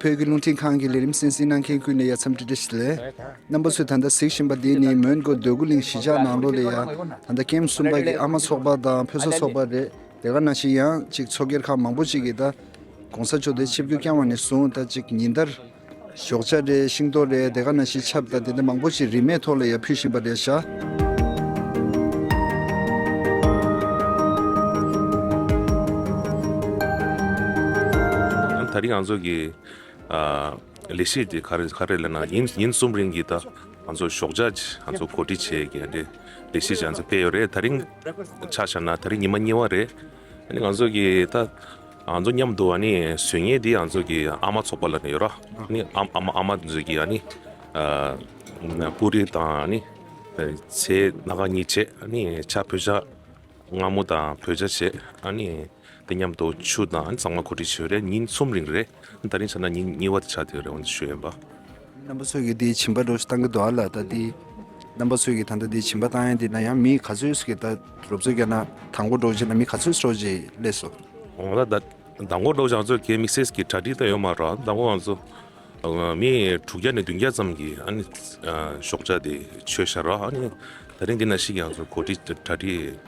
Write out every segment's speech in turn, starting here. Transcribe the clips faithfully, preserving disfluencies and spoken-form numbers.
བོད་ཀྱི་རླུང་འཕྲིན་ཁང་གི་ལས་རིམ་གསན་གཟིགས་གནང་མཁན་ཀུན་ལ་ཡ་འཚམས་འདྲི་བཀྲ་ཤིས་བདེ་ལེགས། རྣམ་པ་ཚོས་ད་ལྟ་གཟིགས་བཞིན་པ་འདི་ནི་མོན་གྷོ་འདོད་རྒུ་གླིང་གཞིས་ཆགས་ནང་ལོགས་ལ་ཡ་ད་ལྟ་ཀེམ་གསུམ་པ་གི་ཨ་མ་ཚོགས་པ་དང་ཕོ་གསར་ཚོགས་པ་རེད། དེ་ག་ནང་བཞིན་ཡང་ཅིག་ཚོགས་སྒེར་ཁག་མང་པོ་ཅིག་གིས་ད་༸གོང་ས་མཆོག་དེ་ཆིབས་བསྒྱུར་བསྐྱངས་པ་ནས་བཟུང་ད་ཅིག་ཉིན་ལྟར་ཞོགས་ཇ་རེད། ཤིང་ཏོག་རེད། དེ་ག་ནང་བཞིན་ཆབ་དང་དེ་འདྲ་མང་པོ་ཞིག་རིན་མེད་ཐོག་ལ་ཡང་ཕུལ་བཞིན་པ་རེད་ཤག། ད་རིང་ང་ཚོ་གི་ཨ་ལས་གཞི་དེ་ག་རེ་ག་རེ་ལབ་ན་ཉིན་ཉིན་གསུམ་རིང་གི་ད་ང་ཚོ་ཞོགས་ཇ་ཅིག་ང་ཚོ་གོ་སྒྲིག་བྱས་ཀྱི་ཨ་འདྲེ་ལས་གཞི་ཅིག་ང་ཚོ་སྤེལ་ཡོད་རེད། ད་རིང་ཆ་བཞག་ན་ད་རིང་ཉི་མ་གཉིས་པ་རེད། ཨ་ནི་ང་ཚོ་གི་ད་ང་ཚོ་མཉམ་དུ་ཨ་ནི་བཟོ་མཁན་དེ་ང་ཚོ་གི་ཨ་མ་ཚོགས་པ་ལབ་ནས་ཡོད་ར། ཨ་ནི་ཨ་ཨ་མ་ཨ་མ་ཚོ་གི་ཨ་ནི་ཨ་པུ་རི་དང་ཨ་ནི་ཚལ་སྣ་ཁ་གཉིས་བྱས། ཨ་ནི་ཇ་ཕོ་ཇ་མངར་མོ་དང་ཕོ་ཇ་བྱས། ཨ་ནི་དེ་མཉམ་དུ་ཆུ་དང་ཨ་ནི་ཚང་མ་གོ་སྒྲིག་བྱས་ཡོད་རེད། ཉིན་གསུམ་རིང་རེད། ད་རིང་ཆ་ན་ཉིན་གཉིས་པ་དེ་ཆགས་བསྡད་ཡོད་རེད། འོ་འདི་ཞུ་ཡིན་པ། རྣམ་པ་ཚོས་ཀྱི་དེ་བྱིན་པ་འདྲ་བོ་ཞིག་བཏང་གི་འདུག་ཨ་ལ། ད་དེ་རྣམ་པ་ཚོས་ཀྱི་ད་ལྟ་དེ་བྱིན་པ་བཏང་ཡ་དེ་ན་ཡང་མི་ག་ཚོད་ཞིག་གི་ད་རོབ་ཚོད་རྒྱག་ན་དང་པོ་འདྲ་བོ་ཅིག་ན་མི་ག་ཚོད་འདྲ་བོ་ཅིག་སླེབས་སོང་། འོ་ད་ད་དང་པོ་འདྲ་བོ་ཅིག་ང་ཚོ་གའི་དམིགས་བསལ་གྱི་གྲ་སྒྲིག་ད་ཡོད་མ་རེད། དང་པོ་ང་ཚོ་ཨ་མི་དྲུག་བརྒྱ་ནས་བདུན་བརྒྱ་ཙམ་གྱིས་ཨ་ནི་ཨ་ཞོགས་ཇ་དེ་མཆོད་བཞག་ར། ཨ་ནི་ད་རིང་འདི་ན་ཞིག་ང་ཚོ་གོ་སྒྲིག་གྲ་སྒྲིག་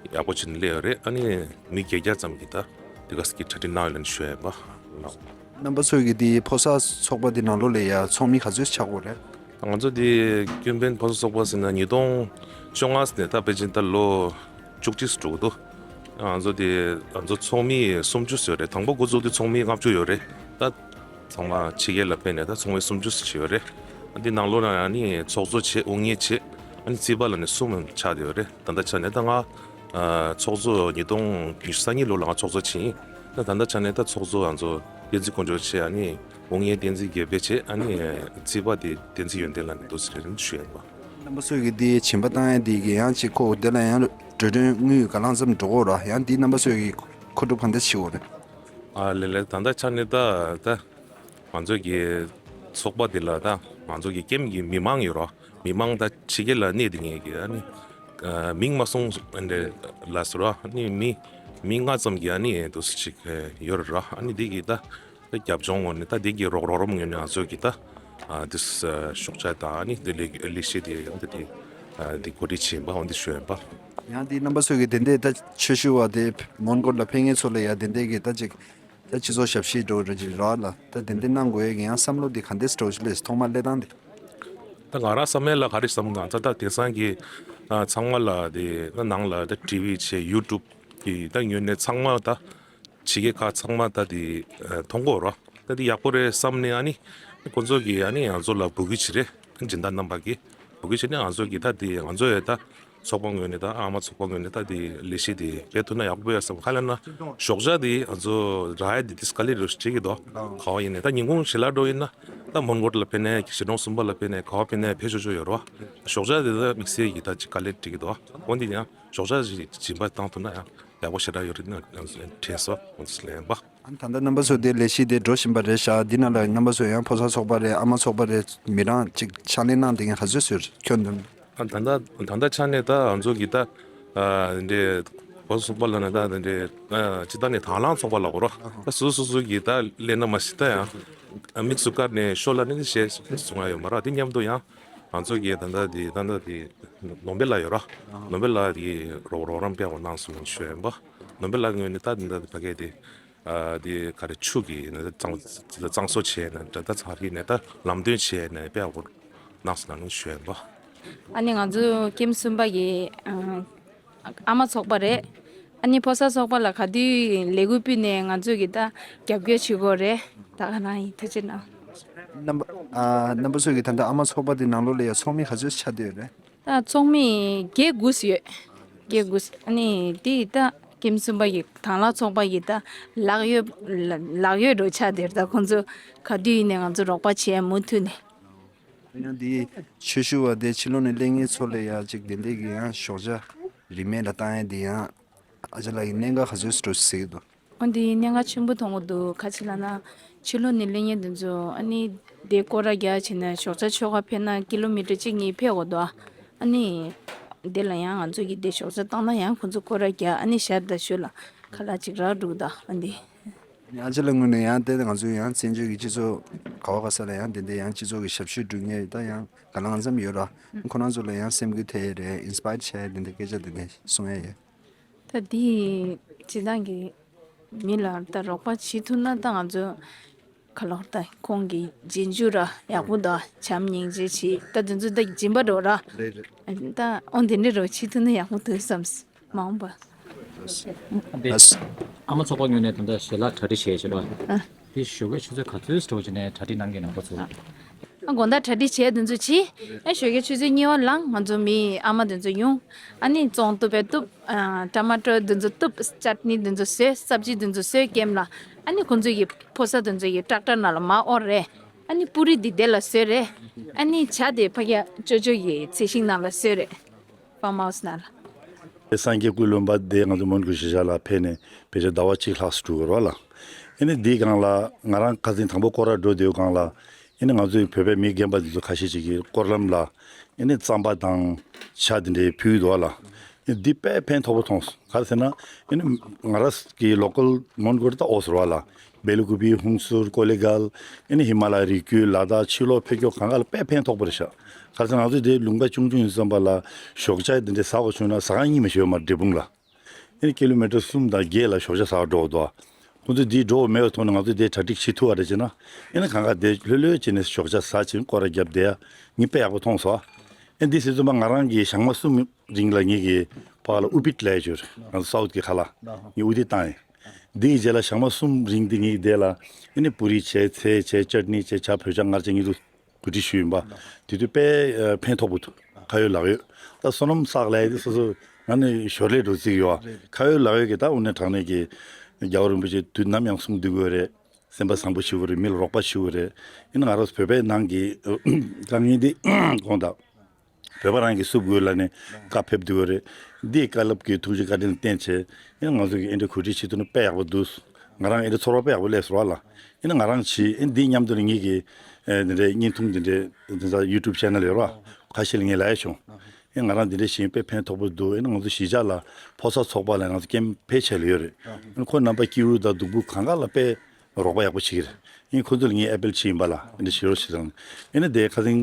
ཡག་པོ་བྱས་ནས་སླེབས་ཡོད་རེད། ཨ་ནི་མི་བརྒྱད་བརྒྱ་ཙམ་གྱིས་ད་དེ་ག་ས་གི་གྲ་སྒྲིག་གནང་ཡོད་ལབ་ནས་ཞུ་ཡ་ཡིན་པ། རྣམ་པ་ཚོས་ཀྱི་དེ་ཕོ་གསར་ཚོགས་པ་དེ་ནང་ལོགས་ལ་ཡ་ཚོགས་མི་ག་ཚོད་ཆགས་ཡོད་རེད། ང་ཚོ་དེ་ཀུན་ཕན་ཕོ་གསར་ཚོགས་པ་ཟེར་ན་ཉིས་སྟོང་བཅོ་ལྔ་ནས་ད་ཕལ་ཆེར་ད་ལོ་བཅུ་གཅིག་འགྲོ་གི་འདུག། ང་ཚོ་དེ་ང་ཚོ་ཚོགས་མི་སུམ་ཅུ་ཙམ་ཡོད་རེད། དང་པོ་འགོ་བཙུགས་དུས་ཚོགས་མི་ལྔ་བཅུ་ཡོད་རེད། ད་ཚང་མ་ཕྱི་རྒྱལ་ལ་ཕེབས་ནས་ད་ཚོགས་མི་སུམ་ཅུ་ཙམ་ཡོད་རེད། འདི་ནང་ལོགས་ལ་ཡང་ནི་ཚོགས་གཙོ་བྱས། དབུ་བརྙེས་བྱས། ཨ་ནི་རྩིས་པ་ལ་ནི་གསུམ་ཆགས་བསྡད་ཡོད་རེད། ད་ལྟ་ཆ་ནས་ད་ང་ཨ་ཚོགས་གཙོ་ཉིས་སྟོང་ཉི་ཤུ་རྩ་གཉིས་ལོ་ལ་ང་ཚོགས་གཙོ་བྱས་ཡིན། ད་ད་ལྟ་ཆ་ནས་ད་ཚོགས་གཙོ་ང་ཚོ་བསྟན་འཛིན་དཀོན་མཆོག་བྱས། ཨ་ནི་དབུ་བརྙེས་བསྟན་འཛིན་དགེ་འཕེལ་བྱས། ཨ་ནི་རྩིས་པ་དེ་བསྟན་འཛིན་ཡོན་ཏན་ལགས་ནས་འདུག་ཟེར་ཞུ་ཡ་ཡིན་པ། རྣམ་པ་ཚོས་ཀྱི་དེ་བྱིན་པ་བཏང་ཡ་དེ་གི་ཡང་ཅིག་ཁོ་དེ་ལ་ཡང་འགྲོ་གྲོན་དངུལ་ག་ལང་ཙམ་འགྲོ་གོ་ར། ཡང་དེ་རྣམ་པ་ཚོས་ཀྱི་མཁོ་སྒྲུབ་ག་འདྲ་བྱེད་གོ་རེད། ཨ་ལེ་ལེ། ད་ལྟ་ཆ་ནས་ད་ད་ང་ཚོ་གི་ཚོགས་པ་འདི་ལ་ད་ང་ཚོ་གི་ཀེམ་གི་མི་མང་ཡོད་ར། མི་མང་ད་ཕྱི་རྒྱལ་ལ་གནས་བསྡད་མཁན་གྱི་ཨ་ནི་ཨ་མིང་མ་གསུངས་འདྲ་ལ་ཟེར་ར། ཨ་ནི་མི་མི་ལྔ་ཙམ་གྱི་ཨ་ནི་འདུག་སེ་ཅིག་ཡོད་ར། ཨ་ནི་འདི་གི་ད་ད་རྒྱབ་ལྗོངས་ངོས་ནས་ད་འདི་གི་རོགས་རོགས་རམ་ངོས་ནས་ང་ཚོ་གི་ད་ཨ་འདི་ས་ཞོགས་ཇ་དང་ཨ་ནི་འདི་ལས་ལས་གཞི་དེ་འདི་དེ་ཨ་འདི་གོ་སྒྲིག་བྱས་ཡིན་པ། འོ་འདི་ཞུ་ཡིན་པ། ཡང་འདི་རྣམ་པ་ཚོས་ཀྱི་དེ་འདྲའི་ད་ཆོས་ཞུ་བ་དེ་མོན་གྷོ་ལ་ཕེབས་མཁན་ཚོ་ལ་ཡ་དེ་འདྲའི་གི་ད་ཅིག་ད་སྤྱི་ཚོགས་ཞབས་ཕྱི་འགྲོ་རེ་ཅིག་རག་ལ། ད་དེ་འདྲའི་གནང་དགོས་ཡས་ཀྱི་ཡང་བསམ་བློ་འདི་ག་འདྲས་འགྲོ་ཞིག་ལས་ཐོག་མར་སླེབས་སྟངས་འདི། ད་ང་རང་བསམ་ཡས་ལ་ག་རེ་བསམ་ན་ད་ད་དེང་སང་གི་ཨ་ཚང་མ་ལ་དེ་ད་ནང་ལ་ད་ཊི་ཝི་བྱས་ཡུ་ཊུབ་གི་ད་ངོས་ནས་ཚང་མ་ད་ཕྱི་རྒྱལ་ཁག་ཚང་མ་ད་དེ་ཨ་མཐོང་གོ་ར། ད་དེ་ཡག་པོ་རེད་བསམ་ནས། ཨ་ནི་ཁོང་ཚོ་གི་ཨ་ནི་ང་ཚོ་ལ་འབོད་སྐུལ་བྱས་རེད། སྦྱིན་བདག་རྣམ་པ་གིས་འབོད་སྐུལ་བྱས་ནས་ང་ཚོ་གི་ད་དེ་ང་ཚོ་ཡས་ད་ཚོགས་པ་ངོས་ནས་ད་ཨ་མ་ཚོགས་པ་ངོས་ནས་ད་དེ་ལས་གཞི་དེ་སྤེལ་ཐུབ་ན་ཡག་པོ་ཡོད་བསམ། ག་རེ་ལབ་ན་ཞོགས་ཇ་དེ་ང་ཚོ་རག་ཡ་དེ་དེ་དཀའ་ལས་རེད་ཟེར་གྱི་འདུག། ག་པར་ཡིན་ནའི་ད་ཉིན་གུང་ཞལ་ལག་འགྲོ་ཡིན་ན་ད་མོན་གྷོ་ལ་ཕེབས་ནའི་གཞིས་གྲོང་གསུམ་པ་ལ་ཕེབས་ནའི་ག་པར་ཕེབས་ནའི་ཕེབས་ཆོག་ཆོག་ཡོད་རེད་བ། ཞོགས་ཇ་དེ་ད་དམིགས་བསལ་གྱི་ད་ཅིག་དཀའ་ལས་འཕྲད་ཀྱི་འདུག། འོན་ཏེ་ཡང་ཞོགས་ཇ་ཞིག་སྦྱིན་པ་བཏང་ཐུབ་ན་ཡང་ཡག་པོ་ཞེ་དྲག་ཡོད་རེད་ན་དྲན་སོང་། འོ་ཙི་ལེན་པ། ཨ་ད་ལྟ་རྣམ་པ་ཚོ་དེ་ལས་གཞི་དེ་འགྲོ་བཞིན་པ་རེད་ཤག། འདི་ནང་ལ་རྣམ་པ་ཚོ་ཡང་ཕོ་གསར་ཚོགས་པ་རེད། ཨ་མ་ཚོགས་པ་རེད། མི་རང་ཅིག་ཕྱག་ལས་གནང་བསྡད་མཁན་ག་ཚོད་ཚོད་ཁྱོན་བསྡོམས། ཨ་ད་ལྟ་ད་ལྟ་ཆ་ནས་ད་ང་ཚོ་གི་ད་ཨ་འདི་ཕོ་གསར་ཚོགས་པ་ལ་ན་ད་འདི་ཨ་ཅི་ད་ནི་དང་བླངས་ཚོགས་པ་ལ་གོ་ར། ད་སོ་སོ་སོ་གི་ད་ལས་ན་མ་ཤི་ད་ཡང་དམིགས་སུ་བཀར་ནས་ཤོ་ལ་ནི་བཤད་གསུང་ང་ཡོད་མ་ར། དེ་མཉམ་དུ་ཡང་ང་ཚོ་གི་ད་ལྟ་དེ་ད་ལྟ་དེ་ནོ་བེལ་ལགས་ཡོད་ར། ནོ་བེལ་ལགས་ཀྱི་རོགས་རོགས་རམ་སྤེལ་བ་གནང་སོང་ཞུ་ཡིན་པ། ནོ་བེལ་ལགས་ངོས་ནས་ད་ད་ཕ་གི་དེ་ཨ་དེ་ག་རེ་ཆུ་གི་ནི་གཙང་གཙང་བཟོ་བྱས་ནས་ད་ད་ཚང་རིག་ནས་ད་ལམ་སྟོན་བྱས་ནས་སྤེལ་བ་གནང་སོང་ཞུ་ཡིན་པ། ཨ་ནི་ང་ཚོ་ཀེམ་གསུམ་པ་གི་ཨ་ཨ་མ་ཚོགས་པ་རེད། ཨ་ནི་ཕོ་གསར་ཚོགས་པ་ལ་ག་དུས་ལས་འགུལ་སྤེལ་ནས་ང་ཚོ་གི་ད་རྒྱབ་སྐྱོར་བྱེད་དགོས་རེད། ད་ག་རང་ཡིན་ཐུགས་རྗེ་གནང་། རྣམ་པ་ཨ་རྣམ་པ་ཚོ་གི་ད་ལྟ་ཨ་མ་ཚོགས་པ་དེ་ནང་ལོགས་ལ་ཡ་ཚོགས་མི་ག་ཚོད་ཆགས་བསྡད་ཡོད་རེད། ད་ཚོགས་མི་བརྒྱད་དགུ་ཙམ་ཡོད། བརྒྱད་དགུ་ཙམ། ཨ་ནི་དེ་ད་ཀེམ་གསུམ་པ་ཡི་དང་བླངས་ཚོགས་པ་ཡི་ད་ལག་གཡོག་ལག་གཡོག་འགྲོ་ཆགས་དེར་ད་ཁོང་ཚོ་ག་དུས་ཡིན་ནས་ང་ཚོ་རོགས་པ་བྱེད་ཡ་མུ་མཐུད་ནས། ཡང་དེ་ཆོས་ཞུ་བ་དེ་ཕྱི་ལོགས་ནས་སླེབས་མཁན་ཚོ་ལ་ཡ་ཅིག་དེ་འདྲས་ཀྱི་ཡང་ཞོགས་ཇ་རིན་མེད་ལ་བཏང་ཡ་དེ་ཡང་ཨ་ཅག་ལགས་ཀྱི་གནད་འགག་ག་ཚོད་སུ་འགྲོ་ཟེར་གྱི་འདུག། འོན་ཏེ་གནད་འགག་ཆེན་པོ་མཐོང་གི་འདུག། ག་ཅི་ལབ་ན་ཕྱི་ལོགས་ནས་སླེབས་མཁན་དེ་ཚོ་ཨ་ནི་དེ་སྐོར་ར་རྒྱག་བྱས་ནས་ཞོགས་ཇ་མཆོད་ག་ཕེབས་ན་ཀི་ལོ་མི་ཊར་གཅིག་གཉིས་ཕེབས་དགོས་འདུག། ཨ་ནི་དེ་ལ་ཡང་ང་ཚོ་གིས་དེ་ཞོགས་ཇ་བཏང་ན་ཡང་ཁོང་ཚོ་སྐོར་ར་རྒྱག། ཨ་ནི་ཞར་དང་ཞོར་ལ་ཁ་ལག་ཅིག་རག་འགྲོ་གི་འདུག། ཨ་ནི་ ཨ་ཅེ་ལགས་ངོས་ནས་ཡང་དེ་ང་ཚོའི་ཡང་བཙན་བྱོལ་གྱི་སྤྱི་ཚོགས་ག་བ་ག་ས་ལ་ཡང་དེ་འདྲའི་ཡང་སྤྱི་ཚོགས་ཀྱི་ཞབས་ཞུ་སྒྲུབ་མཁན་ད་ཡང་ག་ལ་གང་འཚམ་ཡོད་ར། ཁོ་རང་ཚོ་ལ་ཡང་སེམས་འགུལ་ཐེབས་རེད། ཨིན་སི་པ་ཡར་བྱས་དེ་འདྲའི་སྐད་ཆ་དེ་འདྲ་གསུང་ཡ་ཡོད། ད་འདི་སྤྱི་བཏང་གི་མི་ལ་ད་རོགས་པ་བྱེད་ཐུབ་ན་ད་ང་ཚོ་ག་ལོར་ད་ཁོང་གི་རྗེས་འཇུག་ར་ཡག་པོ་ད་བྱམས་སྙིང་རྗེ་བྱེད་ད་དེ་ཚོ་ད་སྦྱིན་པ་འགྲོ་ར། རེད་རེད། ད་ཨོ་དེ་འདྲ་རོགས་བྱེད་ཐུབ་ན་ཡག་པོ་འདུག་བསམ། མ་འོངས་པ། འདི་ཨ་མ་ཚོགས་པ་ངོས་ནས་ད་ལྟ་ཞལ་ལག་གྲ་སྒྲིག་བྱས་བྱས་པ། ཨ། འདི་ཞོགས་ཀའི་ཆུ་ཚོད་ག་ཚོད་འགྲོ་བྱས་ནས་གྲ་སྒྲིག་གནང་གི་ནང་པ་ཚོ། ཨ་དགོང་དག་གྲ་སྒྲིག་བྱས་དེ་ཚོ་བྱས། ཨ་ཞོགས་ཀའི་ཆུ་ཚོད་གཉིས་པ་ལངས་ང་ཚོ་མི་ཨ་མ་དེ་ཚོ་ཡོང་། ཨ་ནི་བཙོང་བཏུབ་པས་བཏུབ། ཨ་ཊ་མ་ཊོ་དེ་ཚོ་བཏུབ། ཅཊ་ནི་དེ་ཚོ་བཟོས། སབ་ཇི་དེ་ཚོ་བཟོས་ཀེམ་ལ། ཨ་ནི་ཁོང་ཚོ་གི་ཕོ་གསར་དེ་ཚོ་གི་ཊེག་ཊར་ནང་ལ་མར་དབོར་རེད། ཨ་ནི་པུ་རི་འདི་དེ་ལ་བཟོས་རེད། ཨ་ནི་ཇ་དེ་ཕ་གི་ཅོ་ཅོ་གི་ཚལ་ཞིང་ནང་ལ་བཟོས་རེད། ཕརམ་ཧའུ་སི་ནང་ལ། སངས་རྒྱས་སྐུ་ལུང་པ་དེ་ང་ཚོ་མོན་གྷོ་གཞིས་ཆགས་ལ་ཕེབས་ནས་ཕལ་ཆེར་ཟླ་བ་གཅིག་ལྷག་ཙམ་འགྲོ་གི་རེད་ལ། ཨ་ནི་འདིའི་སྒང་ལ་ང་རང་ཁ་སང་དང་པོ་སྐོར་ར་འགྲོ་བསྡད་པའི་སྒང་ལ། ཨ་ནི་ང་ཚོའི་བོད་པའི་མི་རྒན་པ་འདི་ཚོ་ཁ་ཤས་ཅིག་གིས་སྐོར་ལམ་ལ་ཨ་ནི་རྩམ་པ་དང་ཇ་དེ་འདྲའི་ཕུལ་གྱི་འདུག་ལ། འདི་དཔེ་ཕན་ཐོགས་པོ་མཐོང་སོང་། ག་རེ་ཟེར་ན། ཨ་ནི་ང་རང་གི་ལོ་ཀལ་མོན་གྷོ་ད་ཨོ་ཟེར་བ་ལ། སྦེ་ལ་ཀུ་པི། ཧུན་སུར། ཀོ་ལི་གལ། ཨ་ནི་ཧི་མ་ལ་ཡའི་རི་རྒྱུད། ལ་དྭགས་ཕྱི་ལོགས་ཕེབས་སྐྱོད་གང་ག་ལ་དཔེ་ཕན་ཐོགས་པོ་རེད་ཤག་ག་རེ་ཟེར་ན་ང་ཚོ་དེ་ལུང་པ་ཆུང་ཆུང་ཡིན་བསམ་པ་ལ་ཞོགས་ཇ་དེ་འདྲ་ཟ་དགོས་བྱུང་ན་ཟ་ཁང་གཉིས་མ་ཞིག་ཡོད་མ་རེད་འབྲས་སྤུངས་ལ། ཨ་ནི་ཀི་ལོ་མི་ཊར་གསུམ་དང་བརྒྱད་ལ་ཞོགས་ཇ་ཟ་བར་འགྲོ་འདུག་ཁོང་ཚོ་འདི་འགྲོ་མེད་པ་མཐོང་ནས་ང་ཚོ་དེ་གྲ་སྒྲིག་བྱེད་ཐུབ་པ་རེད་ཅེ་ན། ཨ་ནི་གང་ག་དེ་ལྷོད་ལྷོད་བྱས་ནས་ཞོགས་ཇ་ཟ་བྱས་སྐོར་ར་བརྒྱབ་བསྡད་ཡ་ངས་དཔེ་ཡག་པོ་མཐོང་སོང་། ཨ་འདི་ཟེར་ཙམ་པ་ང་རང་གིས་ཞག་མ་གསུམ་རིང་ལ་ངེད་ཀྱི་ཕ་ལ་ཨུ་པིད་ལས་བྱོས་ང་ཚོ་སའུ་ཐི་གི་ཁ་ལག་ངས་ཨུ་དི་བཏང་ཡིན། འདི་ཡི་རྗེས་ལ་ཞག་མ་གསུམ་རིང་འདི་ངེད་ཀྱི་དེ་ལ་ཨ་ནི་པུ་རི་བྱས། ཚལ་བྱས། ཅཊ་ནི་བྱས། ཇ། བོད་ཇ། མངར་ཇ། ངེད་ཚོ་གོ་སྒྲིག་ཞུས་ཡིན་པ། དེ་དུས་དཔེ་ཨ་ཕན་ཐོགས་པོ་འདུག་ཁ་ཡོད་ལག་ཡོད། ད་བསོད་ནམས་བསགས་ལས་དེ་སོ་སོ་ང་ནི་ཞོར་ལས་འགྲོ་རྩིས་ཡོད། ཁ་ཡོད་ལག་ཡོད་ཀྱི་ད་དངོས་གནས་དྲང་གནས་ཀྱི་རྒྱལ་བ་རིན་པོ་ཆེ་དུས་ནམ་ཡང་གསུང་བསྡད་དགོས་རེད། སེམས་པ་བཟང་པོ་བྱེད་དགོས་རེད། མི་ལ་རོགས་པ་བྱེད་དགོས་རེད། ཡིན་ན་ང་རང་ཚོ་བོད་པའི་ནང་གི་དཀའ་ངལ་འདི་དགོངས་དག་བོད་པ་རང་གིས་བསུབ་དགོས་ལ་ནི་བཀའ་ཕེབས་འདུག་རེད། འདིའི་བཀའ་སློབ་ཀྱི་ཐུགས་རྗེ་བཀའ་དྲིན་བརྟེན་བྱས་ཡིན་ན་ང་ཚོ་གི་ཨེ་འདྲ་གོ་སྒྲིག་བྱེད་ཐུབ་ན་དཔེ་ཡག་པོ་འདུག་ང་རང་ཨེ་འདྲ་ཚོར་བ་དཔེ་ཡག་པོ་སླེབས་སོང་བ་ལ། ཡིན་ན་ང་རང་བྱེད་ཨེ་འདི་མཉམ་དུ་ནི་ངེད་ཀྱི་ཨེ་འདི་འདྲའི་བརྙན་ཐུང་འདི་འདྲའི་འདི་ཚ་ཡུ་ཊུབ་ཆེ་ནལ་ཡོད་ར། ཁ་ཤས་ལ་ངས་ལབ་ཡ་བྱུང་། ཡིན་ང་རང་འདི་འདྲའི་བྱེད་དཔེ་ཕན་ཐོགས་པོ་འདུག་ཡིན་ན་ང་ཚོ་གཞིས་ཆགས་ལ་ཕོ་གསར་ཚོགས་པ་ལ་ང་ཚོ་ཀེམ་ཕལ་ཆེར་ལ་ཡོད་རེད། ཡིན་ན་ཁོ་རྣམ་པ་སྐྱིད་པོ་དང་སྡུག་པོ་གང་ག་ལ་དཔེ་རོགས་པ་ཡག་པོ་བྱེད་ཀྱི་རེད། ཡིན་ཁོ་ཚོ་ལ་ངས་ཨེ་པེལ་བྱེད་ཡིན་པ་ལ་ཨེ་འདྲ་བྱེད་རོགས་བྱེད་དང་། ཡིན་ན་དེ་ཁ་སང་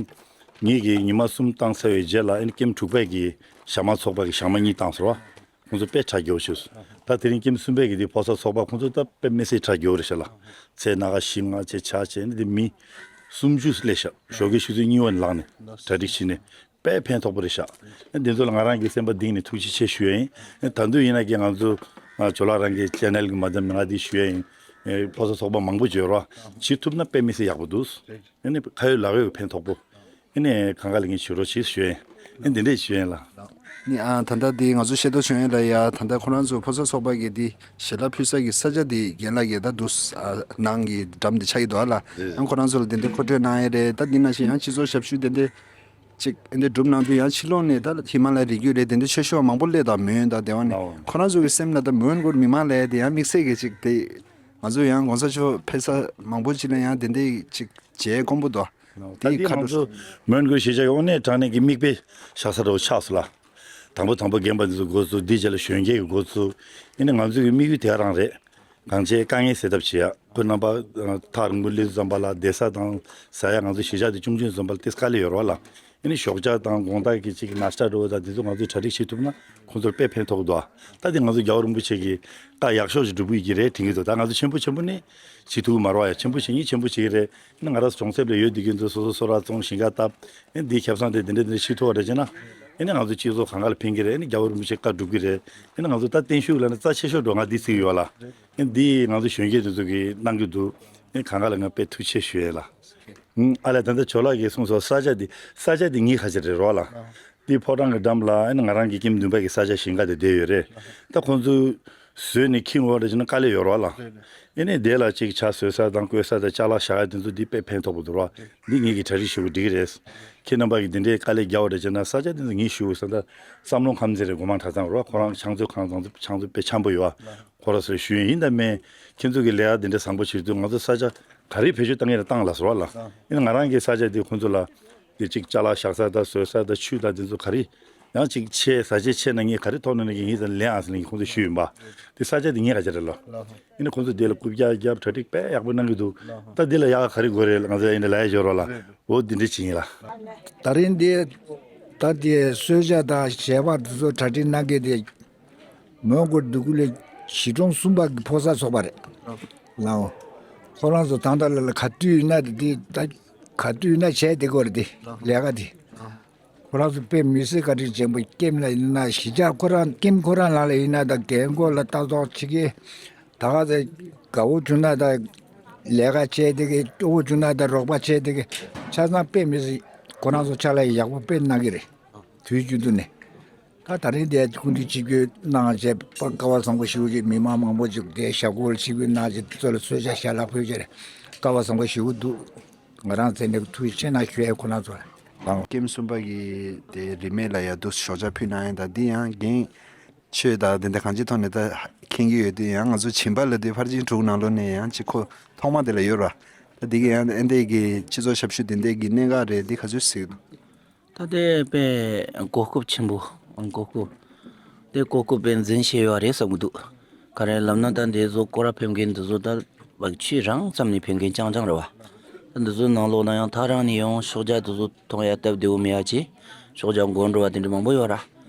ངེད་ཀྱིས་ཉི་མ་གསུམ་བཏང་ཚར་བའི་རྗེས་ལ་ཨེ་ནི་ཀེམ་དྲུག་པའི་གི་ཞག་མ་ཚོགས་པ་གི་ཞག་མ་གཉིས་བཏང་ཟེར་བ། ཁོང་ཚོ་དཔེ་གྲ་རྒྱས་པོ་བྱས་སོང་། ད་དེ་རིང་ཀེམ་གསུམ་པའི་གི་དེ་ཕོ་གསར་ཚོགས་པ་ཁོང་ཚོ་ད་དཔེ་མི་སྲིད་གྲ་རྒྱས་པོ་རེད་ཤག་ལ། ཚལ་སྣ་ཁ་བཞི་ལྔ་བྱས་ཇ་བྱས་ནི་དེ་མི་སུམ་ཅུ་སླེབས་ཤག་ཞོགས་ཀའི་ཆུ་ཚོད་གཉིས་པ་ནས་ལངས་ནས་གྲ་སྒྲིག་བྱས་ནས། དཔེ་ཕན་ཐོགས་པོ་རེད་ཤག་འདི་ཚོ་ལ་ང་རང་གི་སེམས་པ་གཏིང་ནས་ཐུགས་རྗེ་ཆེ་ཞུ་ཡ་ཡིན། ད་དུང་ཡིན་ན་ཀྱང་ང་ཚོ་ཇོ་ལགས་རང་གི་ཆེ་ནལ་གྱི་མ་འདམ་ང་འདི་ཞུ་ཡ་ཡིན། ཕོ་གསར་ཚོགས་པ་མང་པོ་ཡོད་ར། བྱེད་ཐུབ་ན་དཔེ་མི་སྲིད་ཡག་པོ་འདུག་ཨ་ནི་ཁ་ཡོད་ལག་ཡོད་ཀྱི་ཕན་ཐོགས་པོ། ཨ་ནི་གང་ག་ལ་ངས་བྱེད་རོགས་བྱེད་ཞུ་ཡ་ཡིན། ཨ་འདི་འདྲས་ཞུ་ཡ་ཡིན་ལ། ནི་ཨ་ད་ལྟ་འདི་ང་ཚོ་ཤེས་རྟོགས་བྱུང་ཡ་ལ་ཡ་ད་ལྟ་ཁོ་རང་ཚོ་ཕོ་གསར་ཚོགས་པ་གི་འདི་ཞལ་ལག་ཕུལ་ས་གི་ས་ཆ་འདི་རྒན་ལགས་ཀྱིས་ད་འདུག་ནང་གི་འགྲམ་འདི་ཆགས་ཀྱི་འདུག་ཨ་ལ། ཡང་ཁོ་རང་ཚོ་ལ་འདི་འདྲས་མཁོ་སྤྲོད་གནང་ཡ་རེད། ད་འདི་ནང་བཞིན་ཡང་སྤྱི་ཚོགས་ཞབས་ཞུ་དེ་འདྲས། ཅིག་ཨེ་འདྲ་སྒྲུབ་གནང་དུས་ཡང་ཕྱི་ལོགས་ནས་ད་ཧི་མ་ལ་ཡའི་རི་རྒྱུད་རེད། དེ་འདྲ་ཆེ་ཤོས་མང་པོ་སླེབས་དང་མོན་དང་དེ་བ་ནས་ལའོ། ཁོ་རང་ཚོ་གི་སེམས་ལ་ད་མོན་གུར་མི་མང་ལ་དེ་ཡང་དམིགས་བསལ་གྱི་ཅིག་དེ་ང་ཚོ་ཡང་གོང་ས་མཆོག་ཕེབས་ས་མང་པོ་ཅིག་ལ་ཡང་དེ་འདྲའི་ཅིག་མཇལ་དཀོན་པོ་འདུག་ད་དེ་ཁ་ང་ཚོ་མོན་གུར་གཞིས་ཆགས་ཀྱི་དངོས་གནས་དྲང་གནས་ཀྱི་མིག་དཔེ་བཞག་ས་འདྲ་བོ་ཆགས་སོང་ལ། དང་པོ་དང་པོ་རྒན་པ་འདི་ཚོ་འགོ་བཙུགས། འདིའི་རྗེས་ལ་གཞོན་སྐྱེས་ཀྱི་འགོ་བཙུགས། ཡིན་ནའི་ང་ཚོ་གི་དམིགས་ཡུལ་དེ་ག་རང་རེད། གང་བྱས་དཀའ་ངལ་སེལ་ཐབས་བྱེད་ཡ། ཁོ་རྣམ་པ་ཐག་རིང་པོ་སླེབས་ཙམ་པ་ལ་བསྡད་ས་དང་ཟ་ཡ། ང་ཚོ་གཞིས་ཆགས་དེ་ཆུང་ཆུང་ཙམ་པ་ལ་ཏིས་དཀའ་ལས་ཡོད་རེད་བ་ལ། ཨ་ནི་ཞོགས་ཇ་དང་དགོང་དག་གི་ཅིག་ནཱ་ཤ་ཊ་འདྲ་བོ་དང་དེ་ཚོ་ང་ཚོས་གྲ་སྒྲིག་བྱེད་ཐུབ་ན་ཁོང་ཚོར་དཔེ་ཕན་ཐོགས་འདུག་ད་དེ་ང་ཚོ་རྒྱལ་བ་རིན་པོ་ཆེ་གི་བཀའ་ཡག་ཤོས་ཤིག་སྒྲུབ་ཀྱི་རེད་དྲན་གྱི་འདུག་ད་ང་ཚོ་ཆེན་པོ་ཆེན་པོ་ནི་བྱེད་ཐུབ་ཀྱི་མ་རེད་བ་ཡ། ཆེན་པོ་བྱེད་ཉིན་ཆེན་པོ་བྱེད་ཀྱི་རེད། ཨ་ནི་ང་རང་ཚོ་གྲོང་གསེབ་ལ་ཡོད་དེ་གི་ཚོ་སོ་སོ་སོ་ར་བཙོང་ཞིང་ཁ་བཏབ། ཨ་ནི་འདིའི་ཁེ་བཟང་དེ་དེ་འདྲ་དེ་འདྲ་ཤེས་ཐུབ་པ་རེད་ཅེ་ན། ཨ་ནི་ང་ཚོ་སྤྱི་ཚོགས་གང་ག་ལ་ཕན་གྱི་རེད། ཨ་ནི་རྒྱལ་བ་རིན་པོ་ཆེ་བཀའ་སྒྲུབ་ཀྱི་རེད། ཨ་ནི་ང་ཚོ་ད་བརྟན་བཞུགས་ལ་ནི་རྩ་ཆེ་ཤོས་འགྲོ་ང་འདི་ཚིག་ཡོད་ལ། ཨ་ནི་འདི་ང་ཚོ་གཞོན་སྐྱེས་དེ་ཚོ་གིས་གནང་གི་འདུག་ཨ་ནི་གང་ག་ལ་ང་དཔེ་ཐུགས་རྗེ་ཆེ་ཞུ་ཡས་ལ། ཨ་ལས་ད་ལྟ་ཇོ་ལགས་ཀྱིས་གསུངས་སོང་ས་ཆ་འདི་ས་ཆ་འདི་ཉིད་ཁ་ཆེ་རེད་རོགས་ལ། འདི་ཕོ་བྲང་གི་འགྲམ་ལ་ཨ་ནི་ང་རང་གི་ཀེམ་བདུན་པ་གི་ས་ཆ་ཞིང་ཁ་དེ་བསྡད་ཡོད་རེད། ད་ཁོང་ཚོས་བཟོས་ནས་འཁྱེར་འོང་བ་རེད་ཅེ་ན་དཀའ་ལས་ཡོད་རོགས་ལ། ཨ་ནི་དེ་ལ་ཅིག་ཇ་བཟོ་ས་དང་བསྐོལ་ས་དང་ཅ་ལག་བཞག་ཡ་དེ་ཚོ་འདི་དཔེ་ཕན་ཐོགས་པོ་འདུག་རོགས། འདི་ངེད་ཀྱིས་གྲ་སྒྲིག་ཞུ་དགོས་འགྲིག་གི་རེད། ཁྱེད་རྣམ་པ་གིས་འདི་འདྲའི་དཀའ་ལས་རྒྱག་པ་རེད་ཅེ་ན་ས་ཆ་དེ་ཚོ་ངས་ཞུ་དགོས་ས་ད་བསམ་བློ་ཁམས་ཚན་རེད། སྒོ་མང་གྲྭ་ཚང་རོགས། ཁོ་རང་ཕྱག་མཛོད་ཁང་ཚང་ཚོ་ཕྱག་མཛོད་དཔེ་འཆམ་པོ་ཡོད་ཨ། ཁོ་ར་སོགས་ཞུ་ཡིན་ད་མེད། ཁྱེད་ཚོ་གི་ལས་ཀ་འདི་འདྲ་བཟང་པོ་བྱེད་དུས་ང་ཚོ་ས་ཆ་ག་རེ་བེད་སྤྱོད་བཏང་ཡིན་ལ་བཏང་ལ་ཟེར་བ་ལ། ཨ་ནི་ང་རང་གི་ས་ཆ་འདི་ཁོང་ཚོ་ལ་འདི་གཅིག་ཅ་ལག་བཞག་ས་དང་བཟོ་ས་དང་ཆུ་དང་འདི་ཚོ་ག་རེ་ ཡང་ཅིག་ཆེ་ས་ཆ་ཆེ་ན་ངས་ག་རེ་ཐོབ་ན་ནི་ངས་ད་ལེན་ཨ་ཟེར་ནས་ཁོང་ཚོ་ཞུས་ཡིན་པ། དེ་ས་ཆ་དེ་ངས་ག་ཅི་རེད་ལོ། ཡིན་ན་ཁོང་ཚོ་དེ་ལ་རྐུབ་བཀྱག་བརྒྱབ་གྲ་སྒྲིག་དཔེ་ཡག་པོ་གནང་གི་འདུག་ད་དེ་ལ་ཡག་ག་རེ་དགོས་རེད་ང་ཚོ་ཡིན་ན་ལ་ཡ་ཞོར་བ་ལ་འོ་དེ་འདྲ་བྱེད་ཡིན་ལ། ད་རིང་འདི་ད་དེ་གསོལ་ཇ་དང་ཞལ་པར་དེ་ཚོ་གྲ་སྒྲིག་གནང་མཁན་དེ་མོན་གྷོ་འདི་གུ་ལས་གཞིས་གྲོང་གསུམ་པ་གི་ཕོ་གསར་ཚོགས་པ་རེད། ལའོ། ཁོ་རང་ཚོ་ད་ལྟ་ལ་ལ་ག་དུས་ཡིན་ན་དེ་ད་ག་དུས་ཡིན་ན་བྱས་དེ་དགོས་རེད་དེ་ལས་ཀ་དེ། ཁོ་རང་ཚོ་དཔེ་མི་སྲིད་བཀའ་དྲིན་ཆེན་པོ། ཀེམ་ལ་ཡིན་ན་གཞིས་ཆགས་ཁོ་རང་ཀེམ་ཁོ་རང་ནང་ལ་ཡིན་ན་ད་རྒན་འཁོགས་ལ་ལྟ་རྟོག་བྱེད་ཀྱི། ད་ག་ཚོད་དགའ་བོ་བྱུང་ན་ད་ལས་ཀ་བྱས་དེ་གི། སྤྲོ་བོ་བྱུང་ན་ད་རོགས་པ་བྱས་དེ་གི། ཆ་ཚང་དཔེ་མི་སྲིད་ཁོ་རང་ཚོ་ཕྱག་ལས་ཡག་པོ་དཔེ་གནང་གི་རེད། དུས་རྒྱུན་དུ་ནས། ད་ད་རིང་དེ་སྐུ་མདུན་ཆིབས་བསྒྱུར་གནང་བྱས་སྐལ་བ་བཟང་པོ་ཞིག་ཅིག་མི་མང་མང་པོ་ཅིག་དེ་ཞབས་སྐུ་ལ་ཆིབས་བསྒྱུར་གནང་བྱས་ཚོ་ལ་གསོལ་ཇ་ཞལ་ལག་ཕུལ་བྱས་སྐལ་བ་བཟང་པོ་ཞིག་འདུག་ང་རང་ཚེ་ནས་ཐུགས་རྗེ་ཆེ་གནང་ཞུ་ཡས་ཁོ་ན་ཚོ་ལ། ཀེམ་གསུམ་པ་གི་དེ་རིན་མེད་ལ་ཡ་དུ་ཞོགས་ཇ་ཕུལ་གནང་ཡས་དང་འདི་ཡང་རྒན་ཆོས་དང་དེ་འདྲ་གང་ཅིའི་ཐོག་ནས་ད་མཁྱེན་གྱི་ཡོད་དུས་ཡང་ང་ཚོ་བྱིན་པ་ལ་དེ་ཕར་ཕྱིན་དྲུག་ནང་ལོགས་ནས་ཡང་ཅིག་ཁོ་ཐོག་མ་དེ་ལ་ཡོད་ར། ད་འདི་གི་ཡང་ཨེ་འདས་ཀྱི་སྤྱི་ཚོགས་ཞབས་ཞུ་དེ་འདས་ཀྱི་གནད་འགག་རེད་འདི་ག་ཚོད་ཟེར་གྱི་འདུག་ད་དེ་དཔེ་གོ་སྐབས་ཆེན་པོ། གོ་སྐབས་དེ་གོ་སྐབས་དཔེ་འཛིན་ཤེས་ཡོད་རེད་བསམ་གྱི་འདུག་ག་རེ་ལབ་ན་ད་འདི་ཚོ་སྐོར་ར་ཕེབས་མཁན་འདི་ཚོ་ད་བག་ཆོས་རང་ཙམ་ནས་ཕེབས་མཁན་རྐྱང་རྐྱང་རེད་བ། ད་འདི་ཚོ་ནང་ལོགས་ན་ཡང་ཐག་རིང་ནས་ཡང་ཞོགས་ཇ་འདི་ཚོ་འཐུང་ཡ་སྟབས་བདེ་བོ་མེད་ཡ་ཅིག་ཞོགས་ཇ་དགོས་འགྲོ་བ་དེ་འདྲ་མང་པོ་ཡོད་ར།